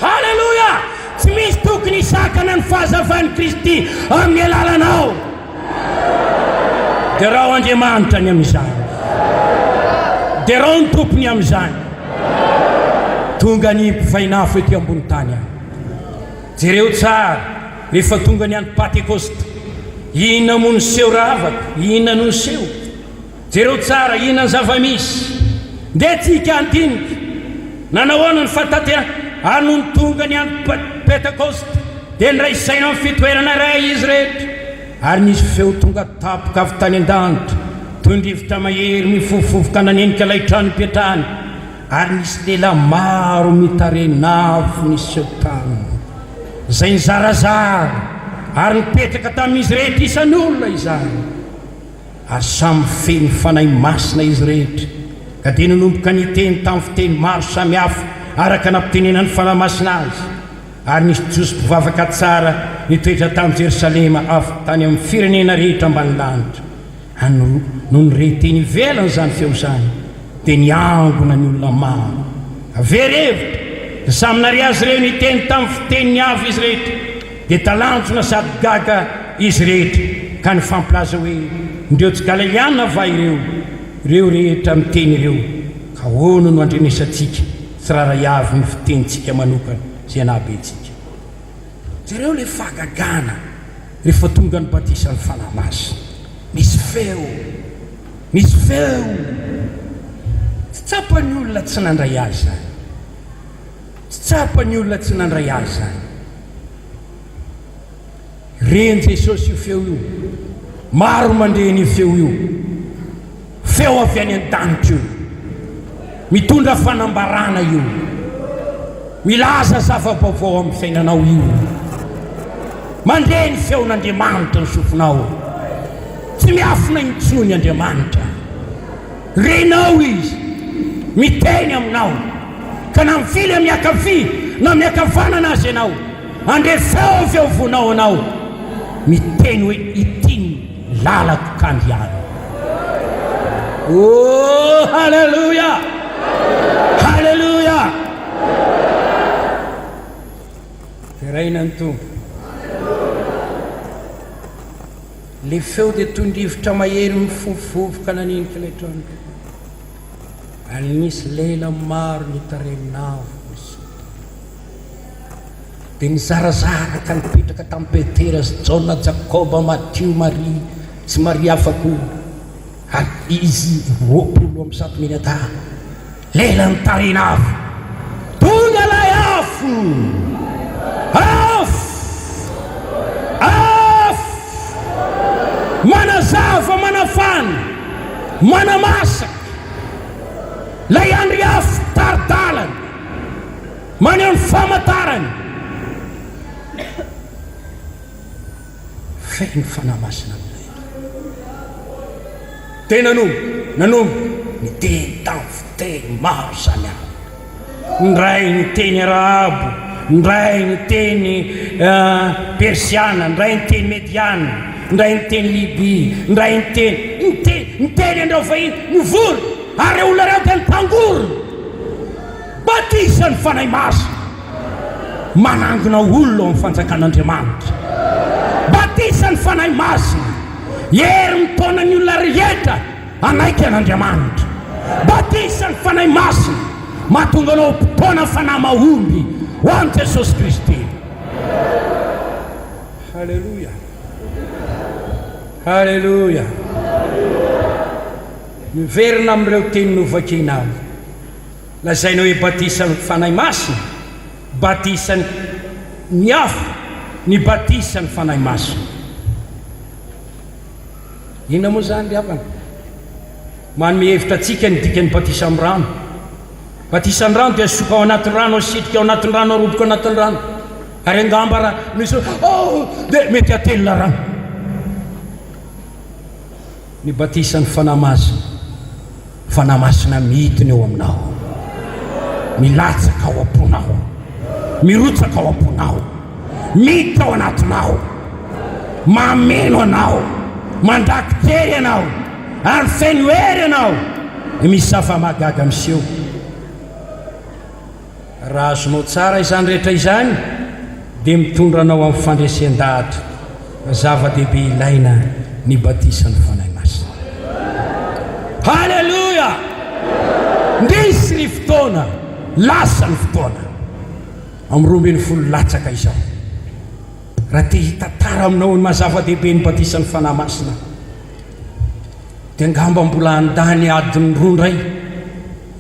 Haleloia! Tsy misy tokony hisakana ny fahazavan'i Kristy amin'ny alalanao. Derao Andriamanitra ny amin'izany. Derao ny Tompo ny amin'izany. Tonga ny mpivainafo ety ambony tany any. Jereo tsara rehefa tonga ny andro Patekosta. Inona moa niseho rahavako? Inona no niseho? Jereo tsara, inona ny zava-misy? Ndeha tsika handinika. Nanahoana ny fahatanterahana? Ary nony tonga ny andro Pentekosta, dia niray saina amin'ny fitoerana iray izy rehetra. Ary nisy feo tonga tampoka avy tany an-danitra, toy ny rivotra mahery mifofofoka nanenika ilay trano nipetrahany, ary nisy lela maro mitarehin'afo niseho taminy, izay nizarazara ary nipetraka tamin'izy rehetra isan'olona izany. Ary samy feno Fanahy Masina izy rehetra, ka dia nanomboka niteny tamin'ny fiteny maro samihafa araka nampitenenan'ny Fanahy Masina azy. Ary nisy Jiosy mpivavaka tsara nitoetra tany Jerosalema avy tany amin'ny firenena rehetra ambany lanitra. Ary nony re teny ivelany izany feo izany, dia niangona ny olona maro. Very hevitra, dia samy nare azy ireo niteny tamin'ny fiteniny avy izy rehetra. Dia talanjona sady gaga izy rehetra, ka nifampilaza hoe, Ndreo tsy Galiliana va ireo, ireo rehetra miteny ireo? Ka ahoana no andrenesantsika tsirairay avy ny fitenintsika manokana izay nahabe antsika? Jereo ilay fahagagana rehefa tonga ny batisan'ny Fanahy Masina. Misy feo! Misy feo! Tsy tsapan'ny olona tsy nandray azy izany. Tsy tsapan'ny olona tsy nandray azy izany. Ren'i Jesosy io feo io. Maro mandre an'io feo io. Feo avy any an-danitra io. Mitondra fanambarana io. Milaza zava-baovao amin'ny fiainanao io. Mandre ny feon'Andriamanitra ny sofinao. Tsy miafina intsony Andriamanitra. Renao Izy miteny aminao, ka na mivily amin'ny ankavia na amin'ny ankavanana aza ianao, handre feo avy eo afovoanao anao miteny hoe, Ity ny lalako ka andehano. Oh, haleloia! Haleloia! Deraina ny Tompo. Ilay feo dia toy ny rivotra mahery mifofofofoka nanenika ilay trano. Ary nisy lela maro nitarehin'afo niseho tao. Dia nizarazara ka nipetraka tamin'i Petera sy Jaona, Jakoba, Matio, Maria sy Maria hafa koa, ary izy 120 mianadahy. Lela nitarihina afo. Tonga ilay afo! Afo! Afo! Manazava, manafana, manamasaka. Ilay andry afo tari-dalana, maneho ny famantarany. Feno Fanahy Masina amin'ilay andro. Dia nanomboka, nanomboka niteny tamin'ny fiteny maro samihafa. Indray niteny arabo, indray niteny persiana, indray niteny mediana, indray niteny libia, indray niteny, niteny, niteny an'ireo vahiny, nivory, ary ireo olona ireo dia nitangorona. Batisan'ny Fanahy Masina. Manangona olona ao amin'ny fanjakan'Andriamanitra. Batisa ny Fanahy Masina. Hery mitaona ny olona rehetra hanaiky an'Andriamanitra. Batisa ny Fanahy Masina. Mahatonga anao ho mpitaona fanahy mahomby ho an'i Jesosy Kristy. Haleloia. Haleloia. Miverina amin'ireo teny novakina aho. Lazaina hoe batisan'ny Fanahy Masina, batisan'ny ny afo, ny batisan'ny Fanahy Masina. Inona moa izany ry havana? Manome hevitra antsika ny dikan'ny batisa amin'ny rano. Batisan'ny rano dia asoka ao anatin'ny rano, asitrika ao anatin'ny rano, aroboka ao anatin'ny rano. Ary angamba raha misy oh dia mety hatelina rano. Ny batisan'ny Fanahy Masina, Fanahy Masina midina eo aminao, milatsaka ao am-ponao, mirotsaka ao am-ponao, miditra ao anatinao, mameno anao, mandrakitery anao, ary feno hery anao. Dia misy zava-mahagaga miseho. Raha azonao tsara izany rehetra izany dia mitondra anao amin'ny fandresen-dahatra fa zava-dehibe ilaina ny batisan'ny Fanahy Masina. Haleloia! Ndrisy ny fotoana, lasa ny fotoana. Amin'ny 12 latsaka izao. Raha te hitantara aminao ny maha zava-dehibe ny batisan'ny Fanahy Masina, dia angamba mbola handany adiny roa indray.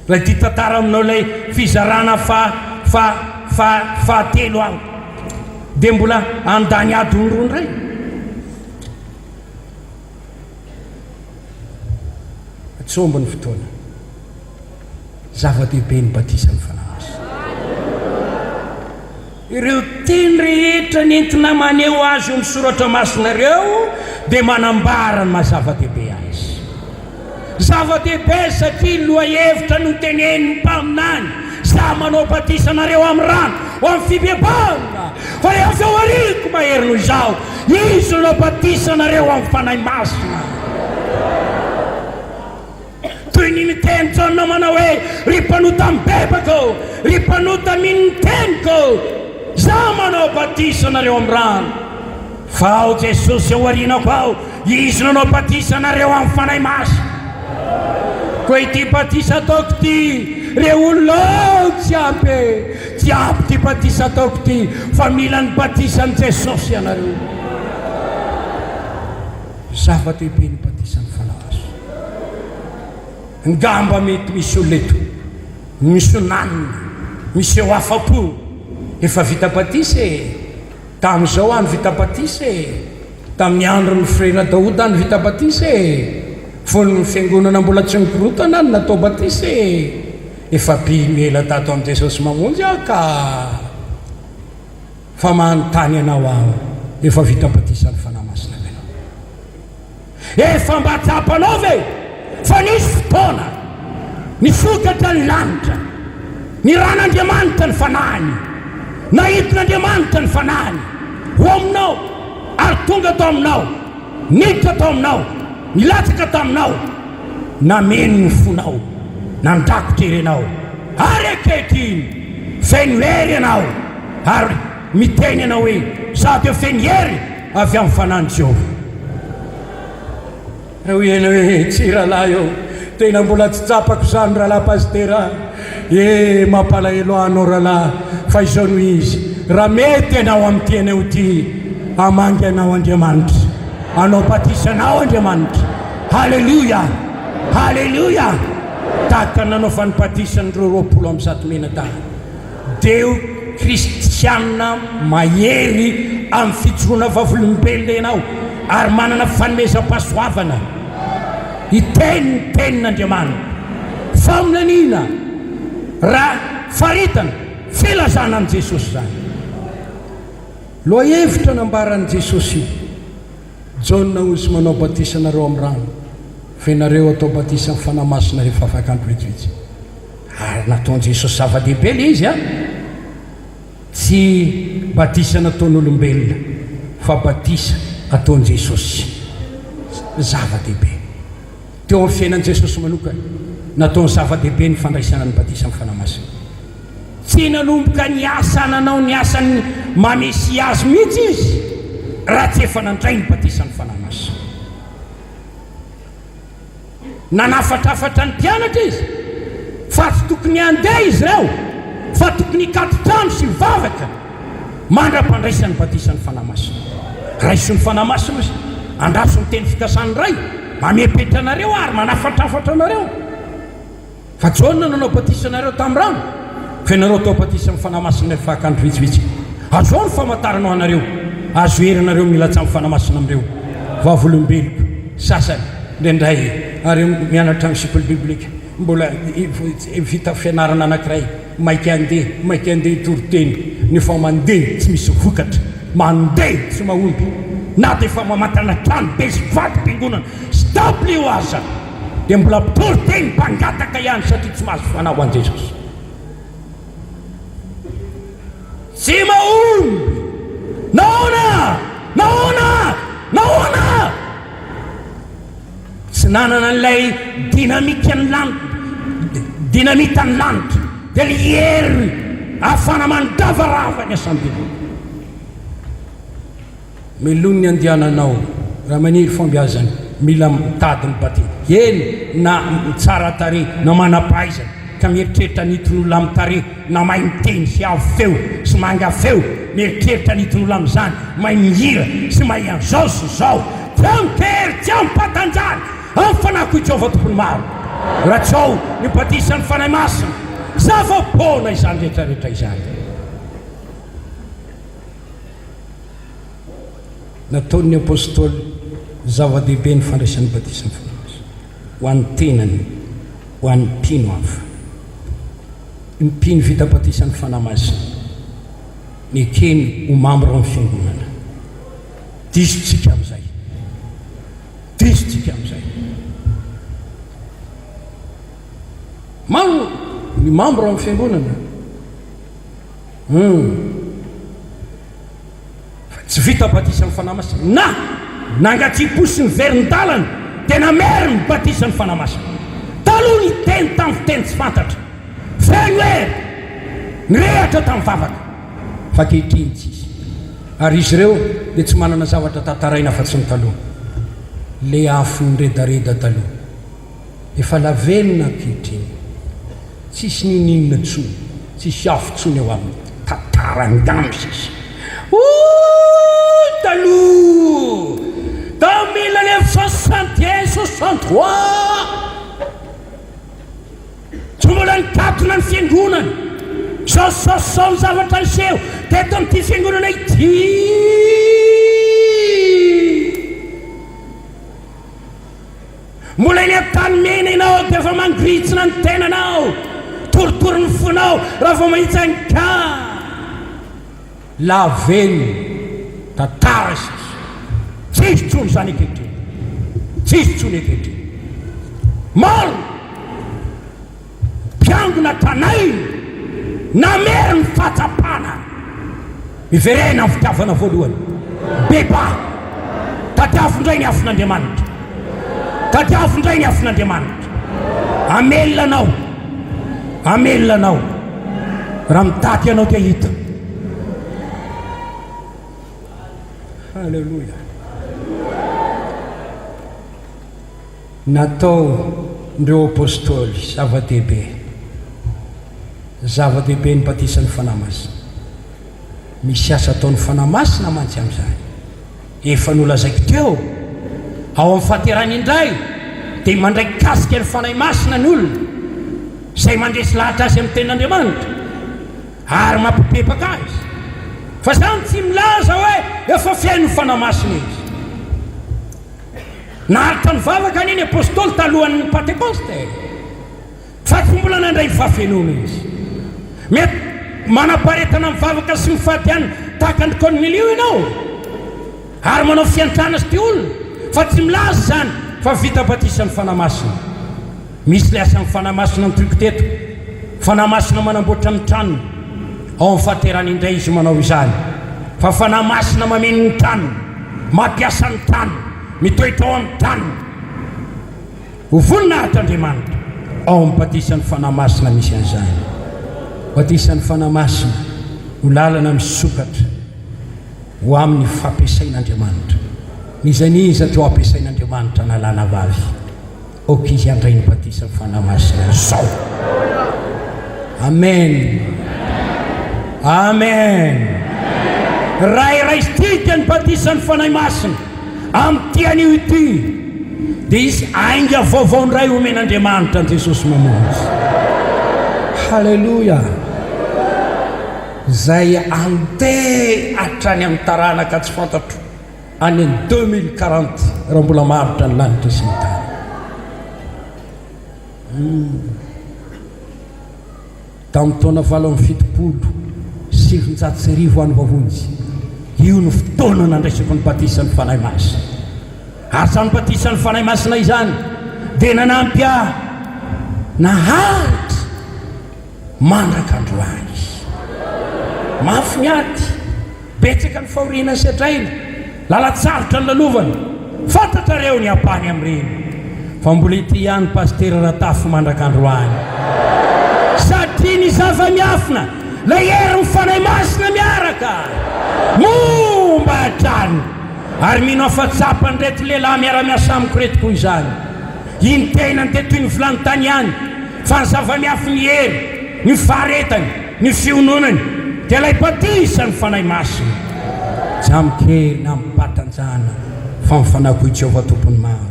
Raha te hitantara aminao ilay fizarana fa fa fa fahatelo aho, dia mbola handany adiny roa indray. Tsy omby ny fotoana. Zava-dehibe ny batisan'ny Fanahy Masina. Ireo teny rehetra nentina maneho azy eo amin'ny soratra masina ireo dia manambara ny maha zava-dehibe azy. Zava-dehibe satria lohahevitra notenenin'ny mpaminany, Izaho manao batisa anareo amin'ny rano ho amin'ny fibebahana, fa ilay avy ao aoriako mahery noho izaho, Izy no hanao batisa anareo amin'ny Fanahy Masina. Toy ny niteny Jaona manao hoe, Ry mpanota mibebaka ô, ry mpanota mino ny teniko ô, Izaho manao batisa anareo amin'ny rano, fa ao Jesosy ao aorianako ao, Izy no hanao batisa anareo amin'ny Fanahy Masina. Koa ity batisa ataoko ity, re olona ô, tsy ampy e, tsy ampy ity batisa ataoko ity, fa mila ny batisan'i Jesosy ianareo. Zava-dehibe ny batisan'ny Fanahy Masina. Ngamba mety misy olona eto misonanina, miseho afa-po, efa vita batisa e! Tamin'izao aho no vita batisa e! Tamin'ny andron'ny Frera Daoud aho no vita batisa e! Fony ny fiangonana mbola tsy nikorontana aho no natao batisa e! Efa mpino ela tato amin'i Jesosy Mamonjy aho ka! Fa manontany anao aho, efa vita batisan'ny Fanahy Masina ve ianao? Efa mba tsapanao ve fa nisy fotoana nisokatra ny lanitra, niran'Andriamanitra ny Fanahiny, nahidin'Andriamanitra ny Fanahiny ho aminao ary tonga tao aminao, niditra tao aminao, nilatsaka taminao, nameno ny fonao, nandrakotra hery anao, ary ankehitriny feno hery ianao ary miteny ianao hoe, Izaho dia feno hery avy amin'ny Fanahin'i Jehovah. Raha hoy ianao hoe, Tsia rahalahy ô, tena mbola tsy tsapako izany rahalahy pasitera a! E, mampalahelo ahy anao rahalahy, fa izao no izy, raha mety ianao amin'ity anio ity, hamangy anao Andriamanitra. Hanao batisa anao Andriamanitra. Haleloia! Haleloia! Tahaka ny nanaovany batisa an'ireo 120 mianadahy. Dia ho kristiana mahery amin'ny fijoroana vavolombelona ianao ary manana fanomezam-pahasoavana hiteny ny tenin'Andriamanitra. Faminaniana, raha faritana, filazana an'i Jesosy izany. Lohahevitra nambaran'i Jesosy io. Jaona hozy manao batisa anareo amin'ny rano, fa ianareo atao batisa amin'ny Fanahy Masina rehefa afaka andro vitsivitsy. Ary nataon'i Jesosy zava-dehibe ilay izy an! Tsy batisa nataon'olombelona fa batisa ataon'i Jesosy. Zava-dehibe. Teo amin'ny fiainan'i Jesosy manokana, nataony zava-dehibe ny fandraisana ny batisa amin'ny Fanahy Masina. Tsy nanomboka niasa nanao ny asan'ny maha Mesia azy mihitsy izy raha tsy efa nandray ny batisan'ny Fanahy Masina. Nanafatrafatra ny mpianatra izy fa tsy tokony handeha izy ireo fa tokony hikaton-trano sy hivavaka mandra-pandraisany ny batisan'ny Fanahy Masina. Raiso ny Fanahy Masina izy, andraso ny teny fikasan'ny Ray, mamepetra anareo ary manafatrafatra anareo. Fa Jaona nanao batisa anareo tamin'ny rano, fa ianareo atao batisa amin'ny Fanahy Masina rehefa afaka andro vitsivitsy. Azao ny famantarana ho anareo, azo hery anareo milatsa amin'ny Fanahy Masina amin'ireo vavolombeloko sasany indraindray ary mianatra amin'ny sekoly biblika mbola vita fianarana anankiray maika handeha maika handeha hitory teny nefa mandeha tsy misy vokatra mandeha tsy mahomby na dia efa mamantana trano be sy vatom-piangonana sy dabilio aza dia mbola mpitory teny mpangataka ihany satria tsy mahazo fanahy ho an'i Jesosy. Tsy mahomby! Nahoana? Nahoana? Nahoana? Tsy nanana an'ilay dynamique ny lanitra, dynamite ny lanitra, dia ny hery ahafahana mandravarava ny asan-devoly. Melohy ny andehananao raha maniry fahombiazana. Mila mitady ny batisa. Eny, na tsara tarehy na manam-pahaizana, ka mieritreritra ny hiton'olona amin'ny tarehy, na mahay miteny sy avo feo sy manga feo, mieritreritra ny hiton'olona amin'izany, mahay mihira sy mahay an'izao sy izao. Tsy amin-kery, tsy amim-pahatanjahana, amin'ny fanahiko i Jehovah Tompon'ny maro. Raha tsy ao ny batisan'ny Fanahy Masina, zava-poana izany rehetra rehetra izany. Nataon'ny Apostoly zava-dehibe ny fandraisany batisan'ny Fanahy Masina, ho an'ny tenany, ho an'ny mpino hafa. Ny mpino vita batisan'ny Fanahy Masina, nekeny ho mambra ao amin'ny Fiangonana. Diso tsika amin'izay. Diso tsika amin'izay. Maro ny mambra ao amin'ny Fiangonana. Hum. Fa tsy vita batisan'ny Fanahy Masina. Na nangatsia-po sy niverin-dalana dia namery ny batisan'ny Fanahy Masina. Taloha niteny tamin'ny fiteny tsy fantatra. Feno hery. Nirehatra tamin'ny vavaka. Fa ankehitriny tsisy. Ary izy ireo dia tsy manana zavatra tantaraina afa-tsy ny taloha. Ilay afo niredareda taloha. Efa lavenona ankehitriny. Tsisy n'inon'inona intsony. Tsisy afo intsony ao aminy. Tantara angamba sisa. Ooh taloha! Tao 1961, 63. Tsy mbola nikatona ny fiangonana. Zao sy zao sy zao ny zavatra niseho teto amin'ity fiangonana ity. Mbola eny an-tanimena ianao dia efa mangirintsina ny tenanao, torotoro ny fonao raha vao mahita ny ka. Lavenona, tantara sisa. Tsisy intsony izany ankehitriny. Tsisy intsony ankehitriny. Maro mpiangona tranainy namery ny fahatsapana. Miverena amin'ny fitiavana voalohany. Bebaha. Tadiavo indray ny afon'Andriamanitra. Tadiavo indray ny afon'Andriamanitra. Hamelona anao. Hamelona anao. Raha mitady ianao dia hita. Haleloia. Nataon'ireo Apostoly zava-dehibe. Zava-dehibe ny batisan'ny Fanahy Masina. Misy asa ataon'ny Fanahy Masina mantsy amin'izany. Efa nolazaiko teo, ao amin'ny fahaterahana indray dia mandray kasika ny Fanahy Masina ny olona izay mandresy lahatra azy amin'ny Tenin'Andriamanitra ary mampibebaka azy. Fa izany tsy milaza hoe efa feno ny Fanahy Masina izy. Naharitra nivavaka anie ny Apostoly talohan'ny Pantekosta e! Fa tsy mbola nandray fahafenoana izy. Mety manam-paharetana mivavaka sy mifady hanina tahaka an'i Kornelio ianao, ary manao fiantrana sy tia olona, fa tsy milaza izany fa vita batisan'ny Fanahy Masina. Misy ilay asan'ny Fanahy Masina notoriko teto, Fanahy Masina manamboatra ny tranony, ao amin'ny fahaterany indray izy manao izany, fa Fanahy Masina mameno ny tranony, mampiasa ny tranony, mitoetra ao amin'ny tranony. Ho voninahitr' Andriamanitra ao amin'ny batisan'ny Fanahy Masina misy an'izany. Batisan'ny Fanahy Masina no lalana misokatra ho amin'ny fampiasain'Andriamanitra. N'iza n'iza teo ampiasain'Andriamanitra na lahy na vavy, aoka izy handray ny batisan'ny Fanahy Masina izao. Amen. Amen. Raha raisintsika ny batisan'ny Fanahy Masina amin'ity anio ity, dia hisy ainga vaovao indray homen'Andriamanitra an'i Jesosy Mamonjy. Haleloia! Izay handeha hatrany amin'ny taranaka tsy fantatro any amin'ny 2040 raha mbola maharitra ny lanitra sy ny tany. Hmm. Tamin'ny taona 1978 any Voavonjy, io no fotoana nandraisako ny batisan'ny Fanahy Masina. Ary izany batisan'ny Fanahy Masina izany dia nanampy ahy naharitra mandraka androany. Mafy ny ady, betsaka ny fahoriana sedraina, lalan-tsarotra ny lalovana. Fantatrareo ny ampahany amin'ireny. Fa mbola ity ihany Pasitera Ratafy mandraka androany. Satria ny zava-miafina, ilay herin'ny Fanahy Masina miaraka momba hatrany. Ary mino aho fa tsapan'ireto lehilahy miara-miasa amiko ireto koa izany. Iny tenany dia toy ny vilany tany ihany, fa ny zava-miafy ny hery, ny faharetany, ny fiononany, dia ilay batisa ny Fanahy Masina. Tsy amin-kery na amim-pahatanjahana, fa amin'ny Fanahy koa i Jehovah Tompon'ny maro.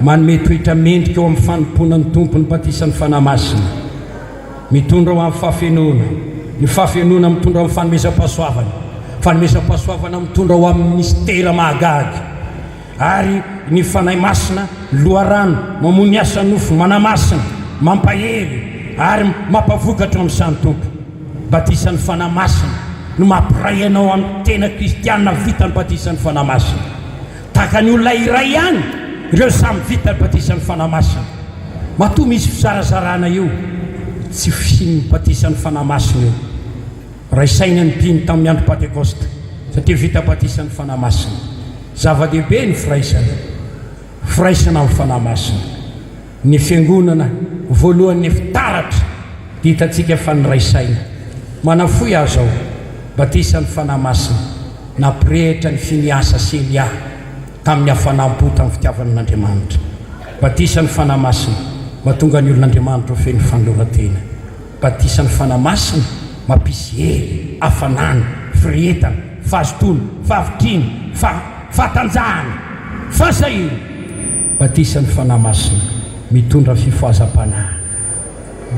Manome toetra mendrika eo amin'ny fanompoana ny Tompo ny batisan'ny Fanahy Masina. Mitondra ho amin'ny fahafenoana, ny fahafenoana mitondra amin'ny fanomezam-pahasoavana, fanomezam-pahasoavana mitondra ho amin'ny mistera mahagaga, ary ny Fanahy Masina, loharano mamono ny asa nofo, manamasina, mampahery ary mampavokatra ao amin'ny sahan'ny Tompo. Batisan'ny Fanahy Masina no mampiray anao amin'ny tena kristiana vita ny batisan'ny Fanahy Masina. Tahaka ny olona iray ihany ireo samy vita ny batisan'ny Fanahy Masina. Matoa misy fizarazarana io, tsy fisian'ny batisan'ny Fanahy Masina io. Ray saina ny mpino tamin'ny andro Pantekosta satria vita batisan'ny Fanahy Masina. Zava-dehibe ny firaisana. Firaisana amin'ny Fanahy Masina. Ny Fiangonana voalohany ny fitaratra dia hitantsika fa niray saina. Manafohy aho izao, batisan'ny Fanahy Masina, nampirehitra ny Finiasa sy Elia tamin'ny hafanam-po tamin'ny fitiavana an'Andriamanitra. Batisan'ny Fanahy Masina, mahatonga ny olon'Andriamanitra ho feno fanoloran-tena. Batisan'ny Fanahy Masina, mampisy hery, hafanana, firehetana, fahazotoana, fahavitriana, fahatanjahana, fahasahiana. Batisan'ny Fanahy Masina, mitondra fifohazam-panahy.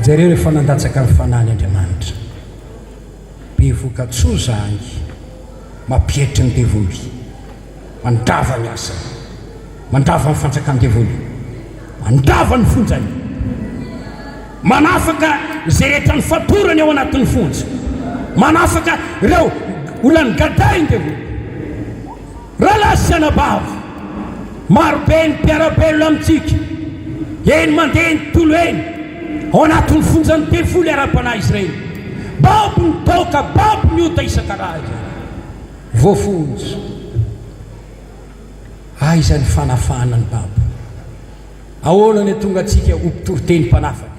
Jereo rehefa nandatsaka ny Fanahiny Andriamanitra. Be voka-tsoa izany, mampietry ny devoly. Mandrava ny asany. Mandrava ny fanjakan-devoly. Mandrava ny fonjany. Manafaka izay rehetra nifatorany ao anatin'ny fonja. Manafaka ireo olona nogadain-devoly. Rahalahy sy anabavy, marobe ny mpiara-belona amintsika. Eny mandeha eny tontolo eny, ao anatin'ny fonjan'ny devoly ara-panahy izy ireny. Babo ny toaka, babo ny ota isan-karazany. Voafonja. Aiza ny fanafahana ny babo? Ahoana no hahatonga antsika ho mpitoriteny mpanafaka?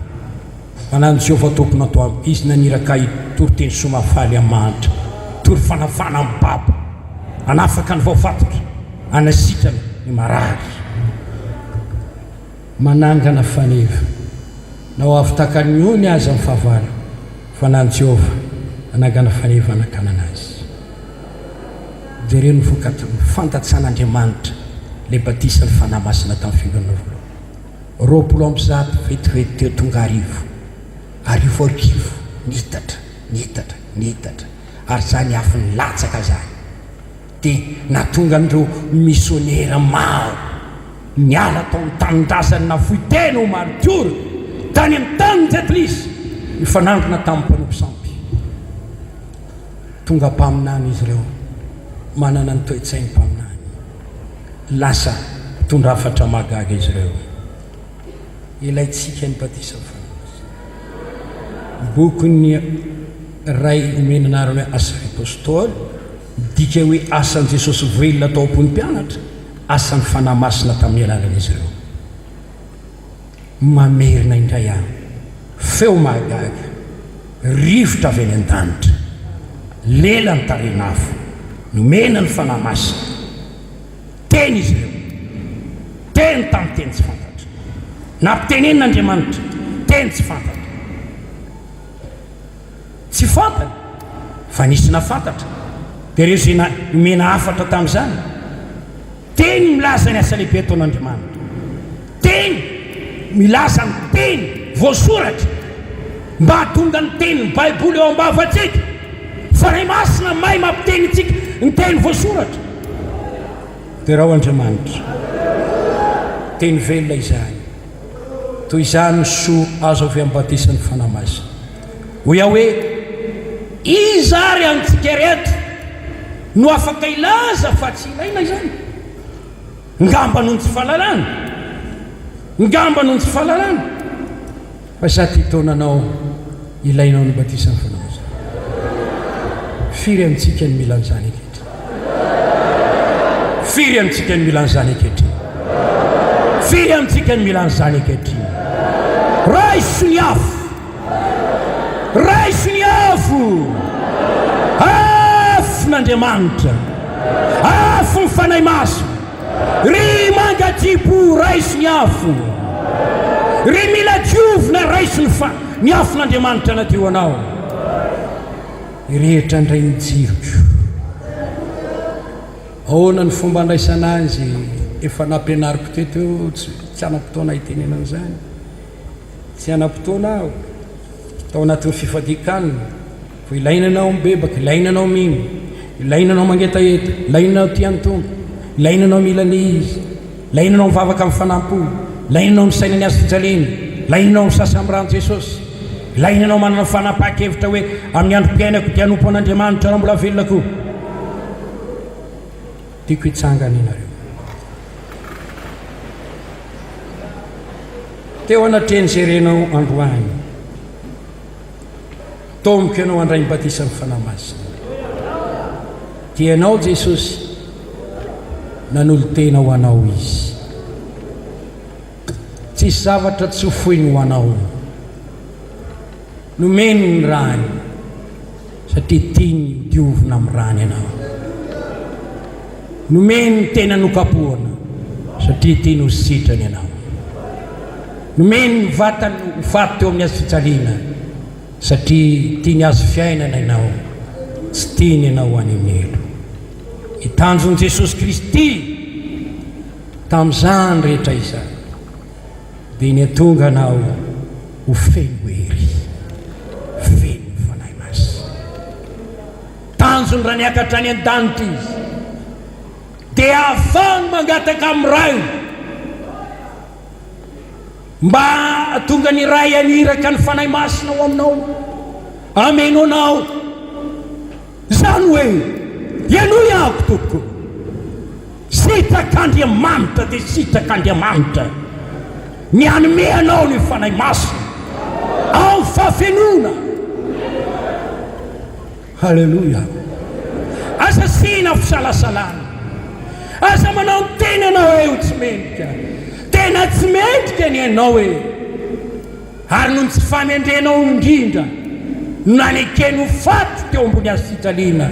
Manan'i Jehovah Tompo natao amiko. Izy naniraka ahy hitory teny soa mahafaly amin'ny mahantra, hitory fanafahana amin'ny babo, hanafaka ny voafatotra, hanasitrana ny marary. Manangana faneva. Na ho avy tahaka ny ony aza ny fahavalo, fa na an'i Jehovah hanangana faneva hanakanana azy. Jereo ny vokatry ny fandatsan'Andriamanitra ilay batisan'ny Fanahy Masina tamin'ny Fiangonana voalohany. 120 vetivety teo tonga arivo, arivo arivo, nitatra, nitatra, nitatra, ary izany afo nilatsaka izany dia nahatonga an'ireo misionera maro niala tao amin'ny tanindrazany nafoy tena ho maritiora tany amin'ny tanin'ny jentilisa nifanandrina tamin'ny mpanompo sampy. Tonga mpaminany izy ireo, manana ny toe-tsain'ny mpaminany. Lasa mpitondra hafatra mahagaga izy ireo. Ilaintsika ny batisan'ny Fanahy Masina. Bokin'ny Ray omena anarana hoe Asan'ny Apôstôly, midika hoe asan'i Jesosy velona tao am-pon'ny mpianatra, asan'ny Fanahy Masina tamin'ny alalan'izy ireo. Mamerina indray aho. Feo mahagaga. Rivotra avy any an-danitra. Lela ny tarehin'afo. Nomena ny Fanahy Masina. Teny izy ireo. Teny tamin'ny teny tsy fantatra. Nampitenenin'Andriamanitra. Teny tsy fantatra. Tsy fantany fa nisy nafantatra. Dia ireo izay nomena hafatra tamin'izany. Teny milaza ny asa lehibe ataon'Andriamanitra. Teny milaza ny teny voasoratra mba hahatonga ny tenin'ny Baiboly eo am-bavantsika. Fanahy Masina mahay mampiteny antsika ny teny voasoratra. Derao Andriamanitra. Teny velona izany. Toy izany ny soa azo avy amin'ny batisan'ny Fanahy Masina. Hoy aho hoe, Iza ary amintsika ireto no afaka hilaza fa tsy ilaina izany? Ngamba noho ny tsy fahalalana. Ngamba noho ny tsy fahalalana. Fa za ty taonanao ilainao ny batisan'ny Fanahy Masina. Firy amintsika ny mila an'izany ankehitriny? Firy amintsika ny mila an'izany ankehitriny? Firy amintsika ny mila an'izany ankehitriny? Raiso ny afo! Raiso ny afo! Afon'Andriamanitra! Afo ny Fanahy Masina. Ry mangatsipo, raiso ny afo. Ry mila diovina, raiso ny fa, ny afon'Andriamanitra anadio anao. Hirehitra indray ny jiroko. Ahoana ny fomba andraisana azy? Efa nampianariko teto io, tsy tsy hanam-potoana hitenenana an'izany. Tsy hanam-potoana aho. Tao anatin'ny fifadian-kanina, fa ilaina ianao mibebaka, ilaina ianao mino, ilaina ianao mangetaheta, ilaina ianao tia ny Tompo, ilaina ianao mila ny Izy, ilaina ianao mivavaka amin'ny fanampo, ilaina ianao misaina ny hazo fijaliana, ilaina ianao misasa amin'ny ran'i Jesosy, ilaina ianao manana fanapahan-kevitra hoe amin'ny androm-piainako dia hanompo an'Andriamanitra raha mbola velona koa. Tiako hitsangana ianareo. Teo anatrehan'izay renao androany, taomiko ianao handray ny batisan'ny Fanahy Masina. Tia anao Jesosy, nanolo-tena ho anao Izy. Tsisy zavatra tsy ho foiny ho anao. Nomeny ny rany satria tiany ho diovina amin'ny rany ianao. Nomeny ny tena nokapohana satria tiany ho sitrana ianao. Nomeny ny vatany ho faty teo amin'ny hazo fijaliana satria tiany hazo fiainana ianao, tsy tiany ianao ho any amin'ny helo. Ny tanjon'i Jesosy Kristy tamin'izany rehetra izany dia ny hatonga anao ho feno hery, feno ny Fanahy Masina. Tanjony raha niakatra any an-danitra Izy dia ahafahany mangataka amin'ny Ray mba hahatonga ny Ray haniraka ny Fanahy Masina ao aminao, hameno anao. Izany hoe, henoy ahako tompoko, sitrak'Andriamanitra dia sitrak'Andriamanitra ny hanome anao ny Fanahy Masina ao fahafenoana. Haleloia! Aza asiana fisalasalana. Aza manao ny tenanao hoe ho tsy mendrika. Tena tsy mendrika ny anao e! Ary noho ny tsy fahamendrehanao indrindra no nanekeny ho faty teo ambony hazo fijaliana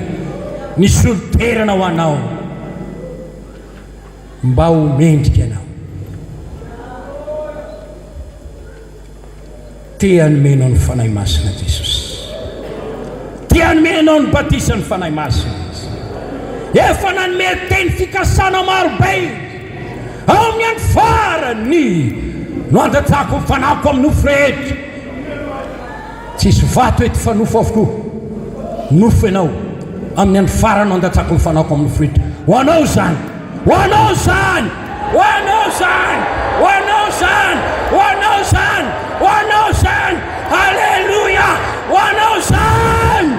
nisolo toerana ho anao mba ho mendrika ianao. Te hanome anao ny Fanahy Masina Jesosy. Te hanome anao ny batisan'ny Fanahy Masina Izy. Efa nanome teny fikasana maro be Izy. Ao amin'ny andro farany no handatsako ny Fanahiko amin'ny nofo rehetra. Tsisy vato eto fa nofo avokoa. Nofo ianao. Amin'ny andro farany no handatsako ny Fanahiko amin'ny nofo rehetra. Ho anao izany. Ho anao izany! Ho anao izany! Ho anao izany! Ho anao izany! Ho anao izany! Aleloia! Ho anao izany!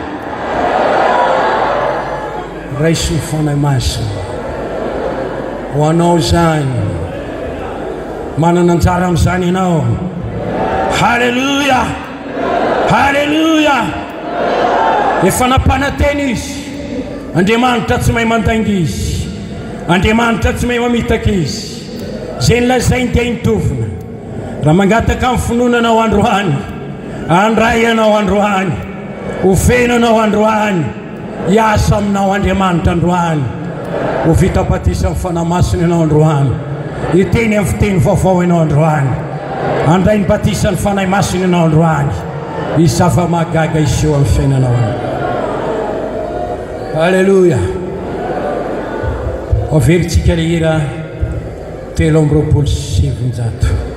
Raiso ny Fanahy Masina. Ho anao izany. Manana anjara amin'izany ianao. Haleloia! Haleloia! Efa nampanantena Izy. Andriamanitra tsy mahay mandainga Izy. Andriamanitra tsy mahay mamitaka Izy. Izay nolazainy dia intovina. Raha mangataka amin'ny finoana anao androany, handray anao androany, ho feno anao androany, hiasa aminao Andriamanitra androany, ho vita batisa amin'ny Fanahy Masina ianao androany, hiteny amin'ny fiteny vaovao ianao androany, handray ny batisan'ny Fanahy Masina ianao androany. Hisy zava-mahagaga hiseho amin'ny fiainanao any. Alléluia. Averintsika ilay hira 923.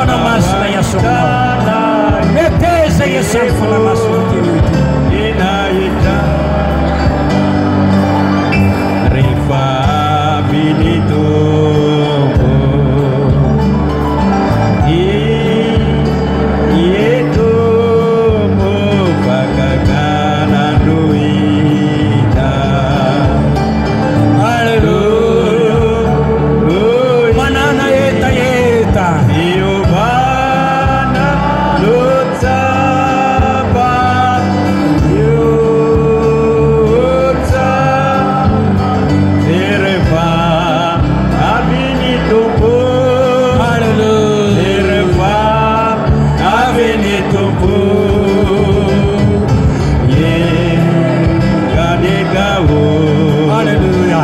Fanahy Masina hiasa aminao. Meteza hiasan'ny Fanahy Masina ity anio ity.
Rehefa avy ny Tompo
Aleloia. Manana hetaheta. Aleloia. Aleloia.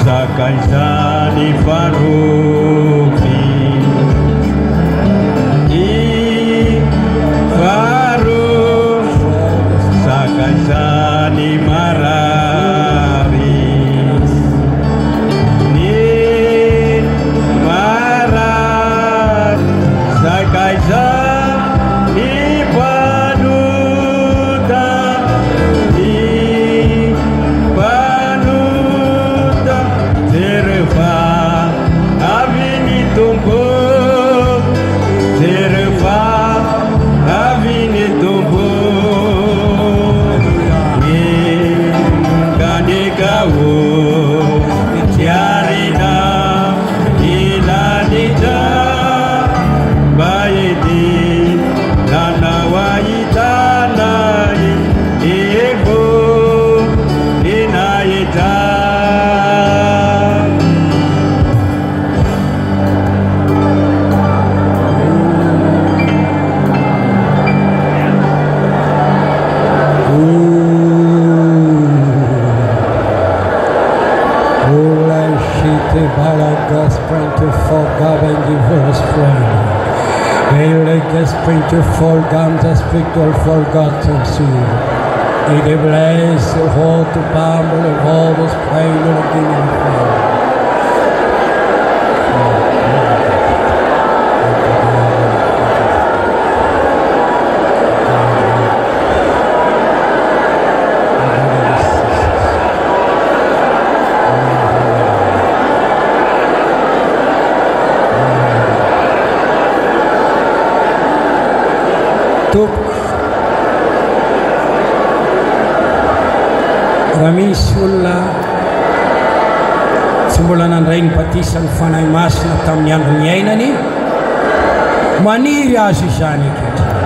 Sakaizany faroky ny faro sakaizany marary ny marary sakaizany mpanota ny mpanota jereo fa avy ny Tompo jereo fa avy ny Tompo Enganeka o tiarina ny lanitra mba ety nanao ahitana ego ny nahita.
Tompoko, raha misy olona tsy mbola nandray ny batisan'ny Fanahy Masina tamin'ny andro niainany, maniry azy izany ankehitriny.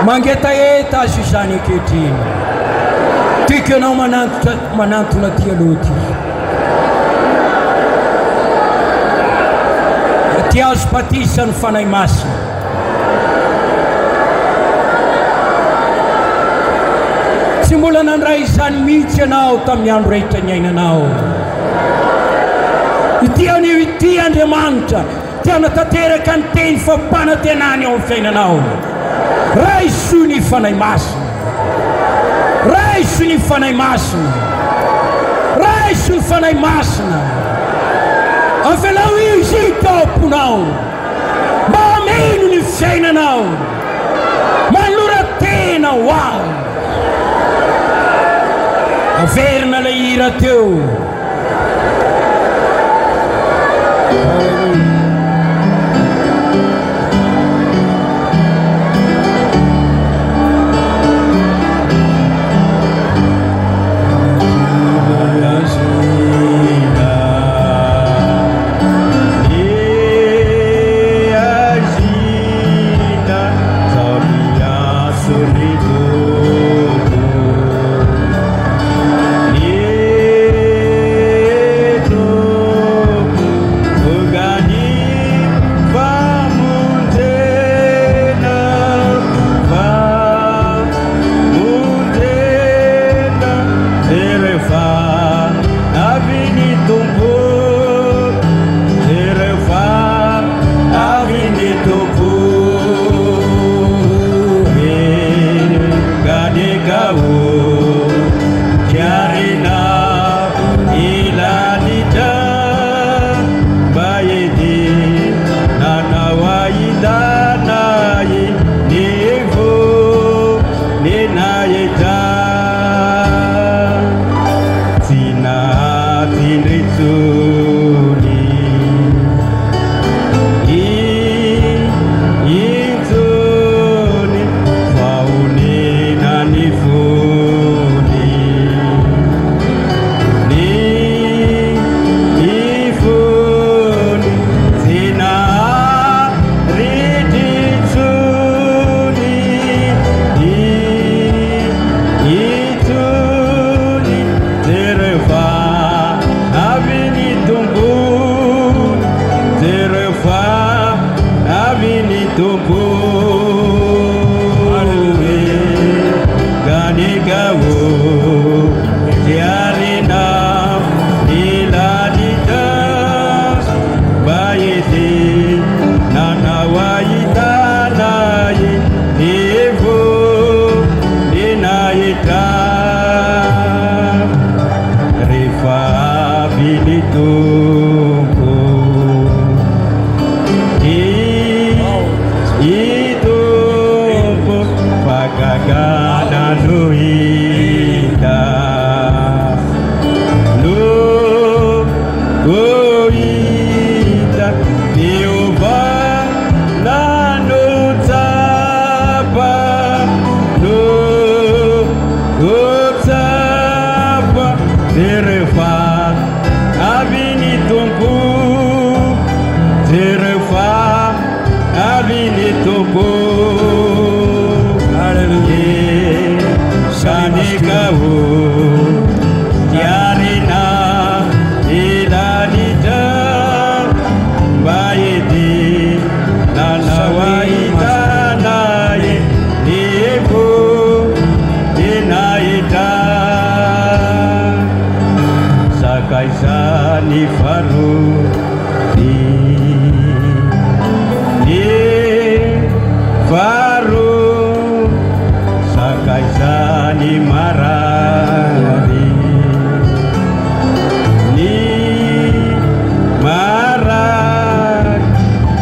Mangetaheta azy izany ankehitriny. Tiako ianao manantitra manantona aty aloha aty. Aty azo batisa ny Fanahy Masina. Tsy mbola nandray izany mihitsy ianao tamin'ny andro rehetra niainanao. Ity anio ity Andriamanitra te hanatanteraka ny teny fampanantenany ao amin'ny fiainanao. Raiso ny Fanahy Masina. Raiso ny Fanahy Masina. Raiso ny Fanahy Masina. Avelao Izy hiditra ao am-ponao mba hameno ny fiainanao. Manolora tena ho Azy. Averina ilay hira teo.
ny marary. Ny marary,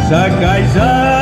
sakaizan'ny.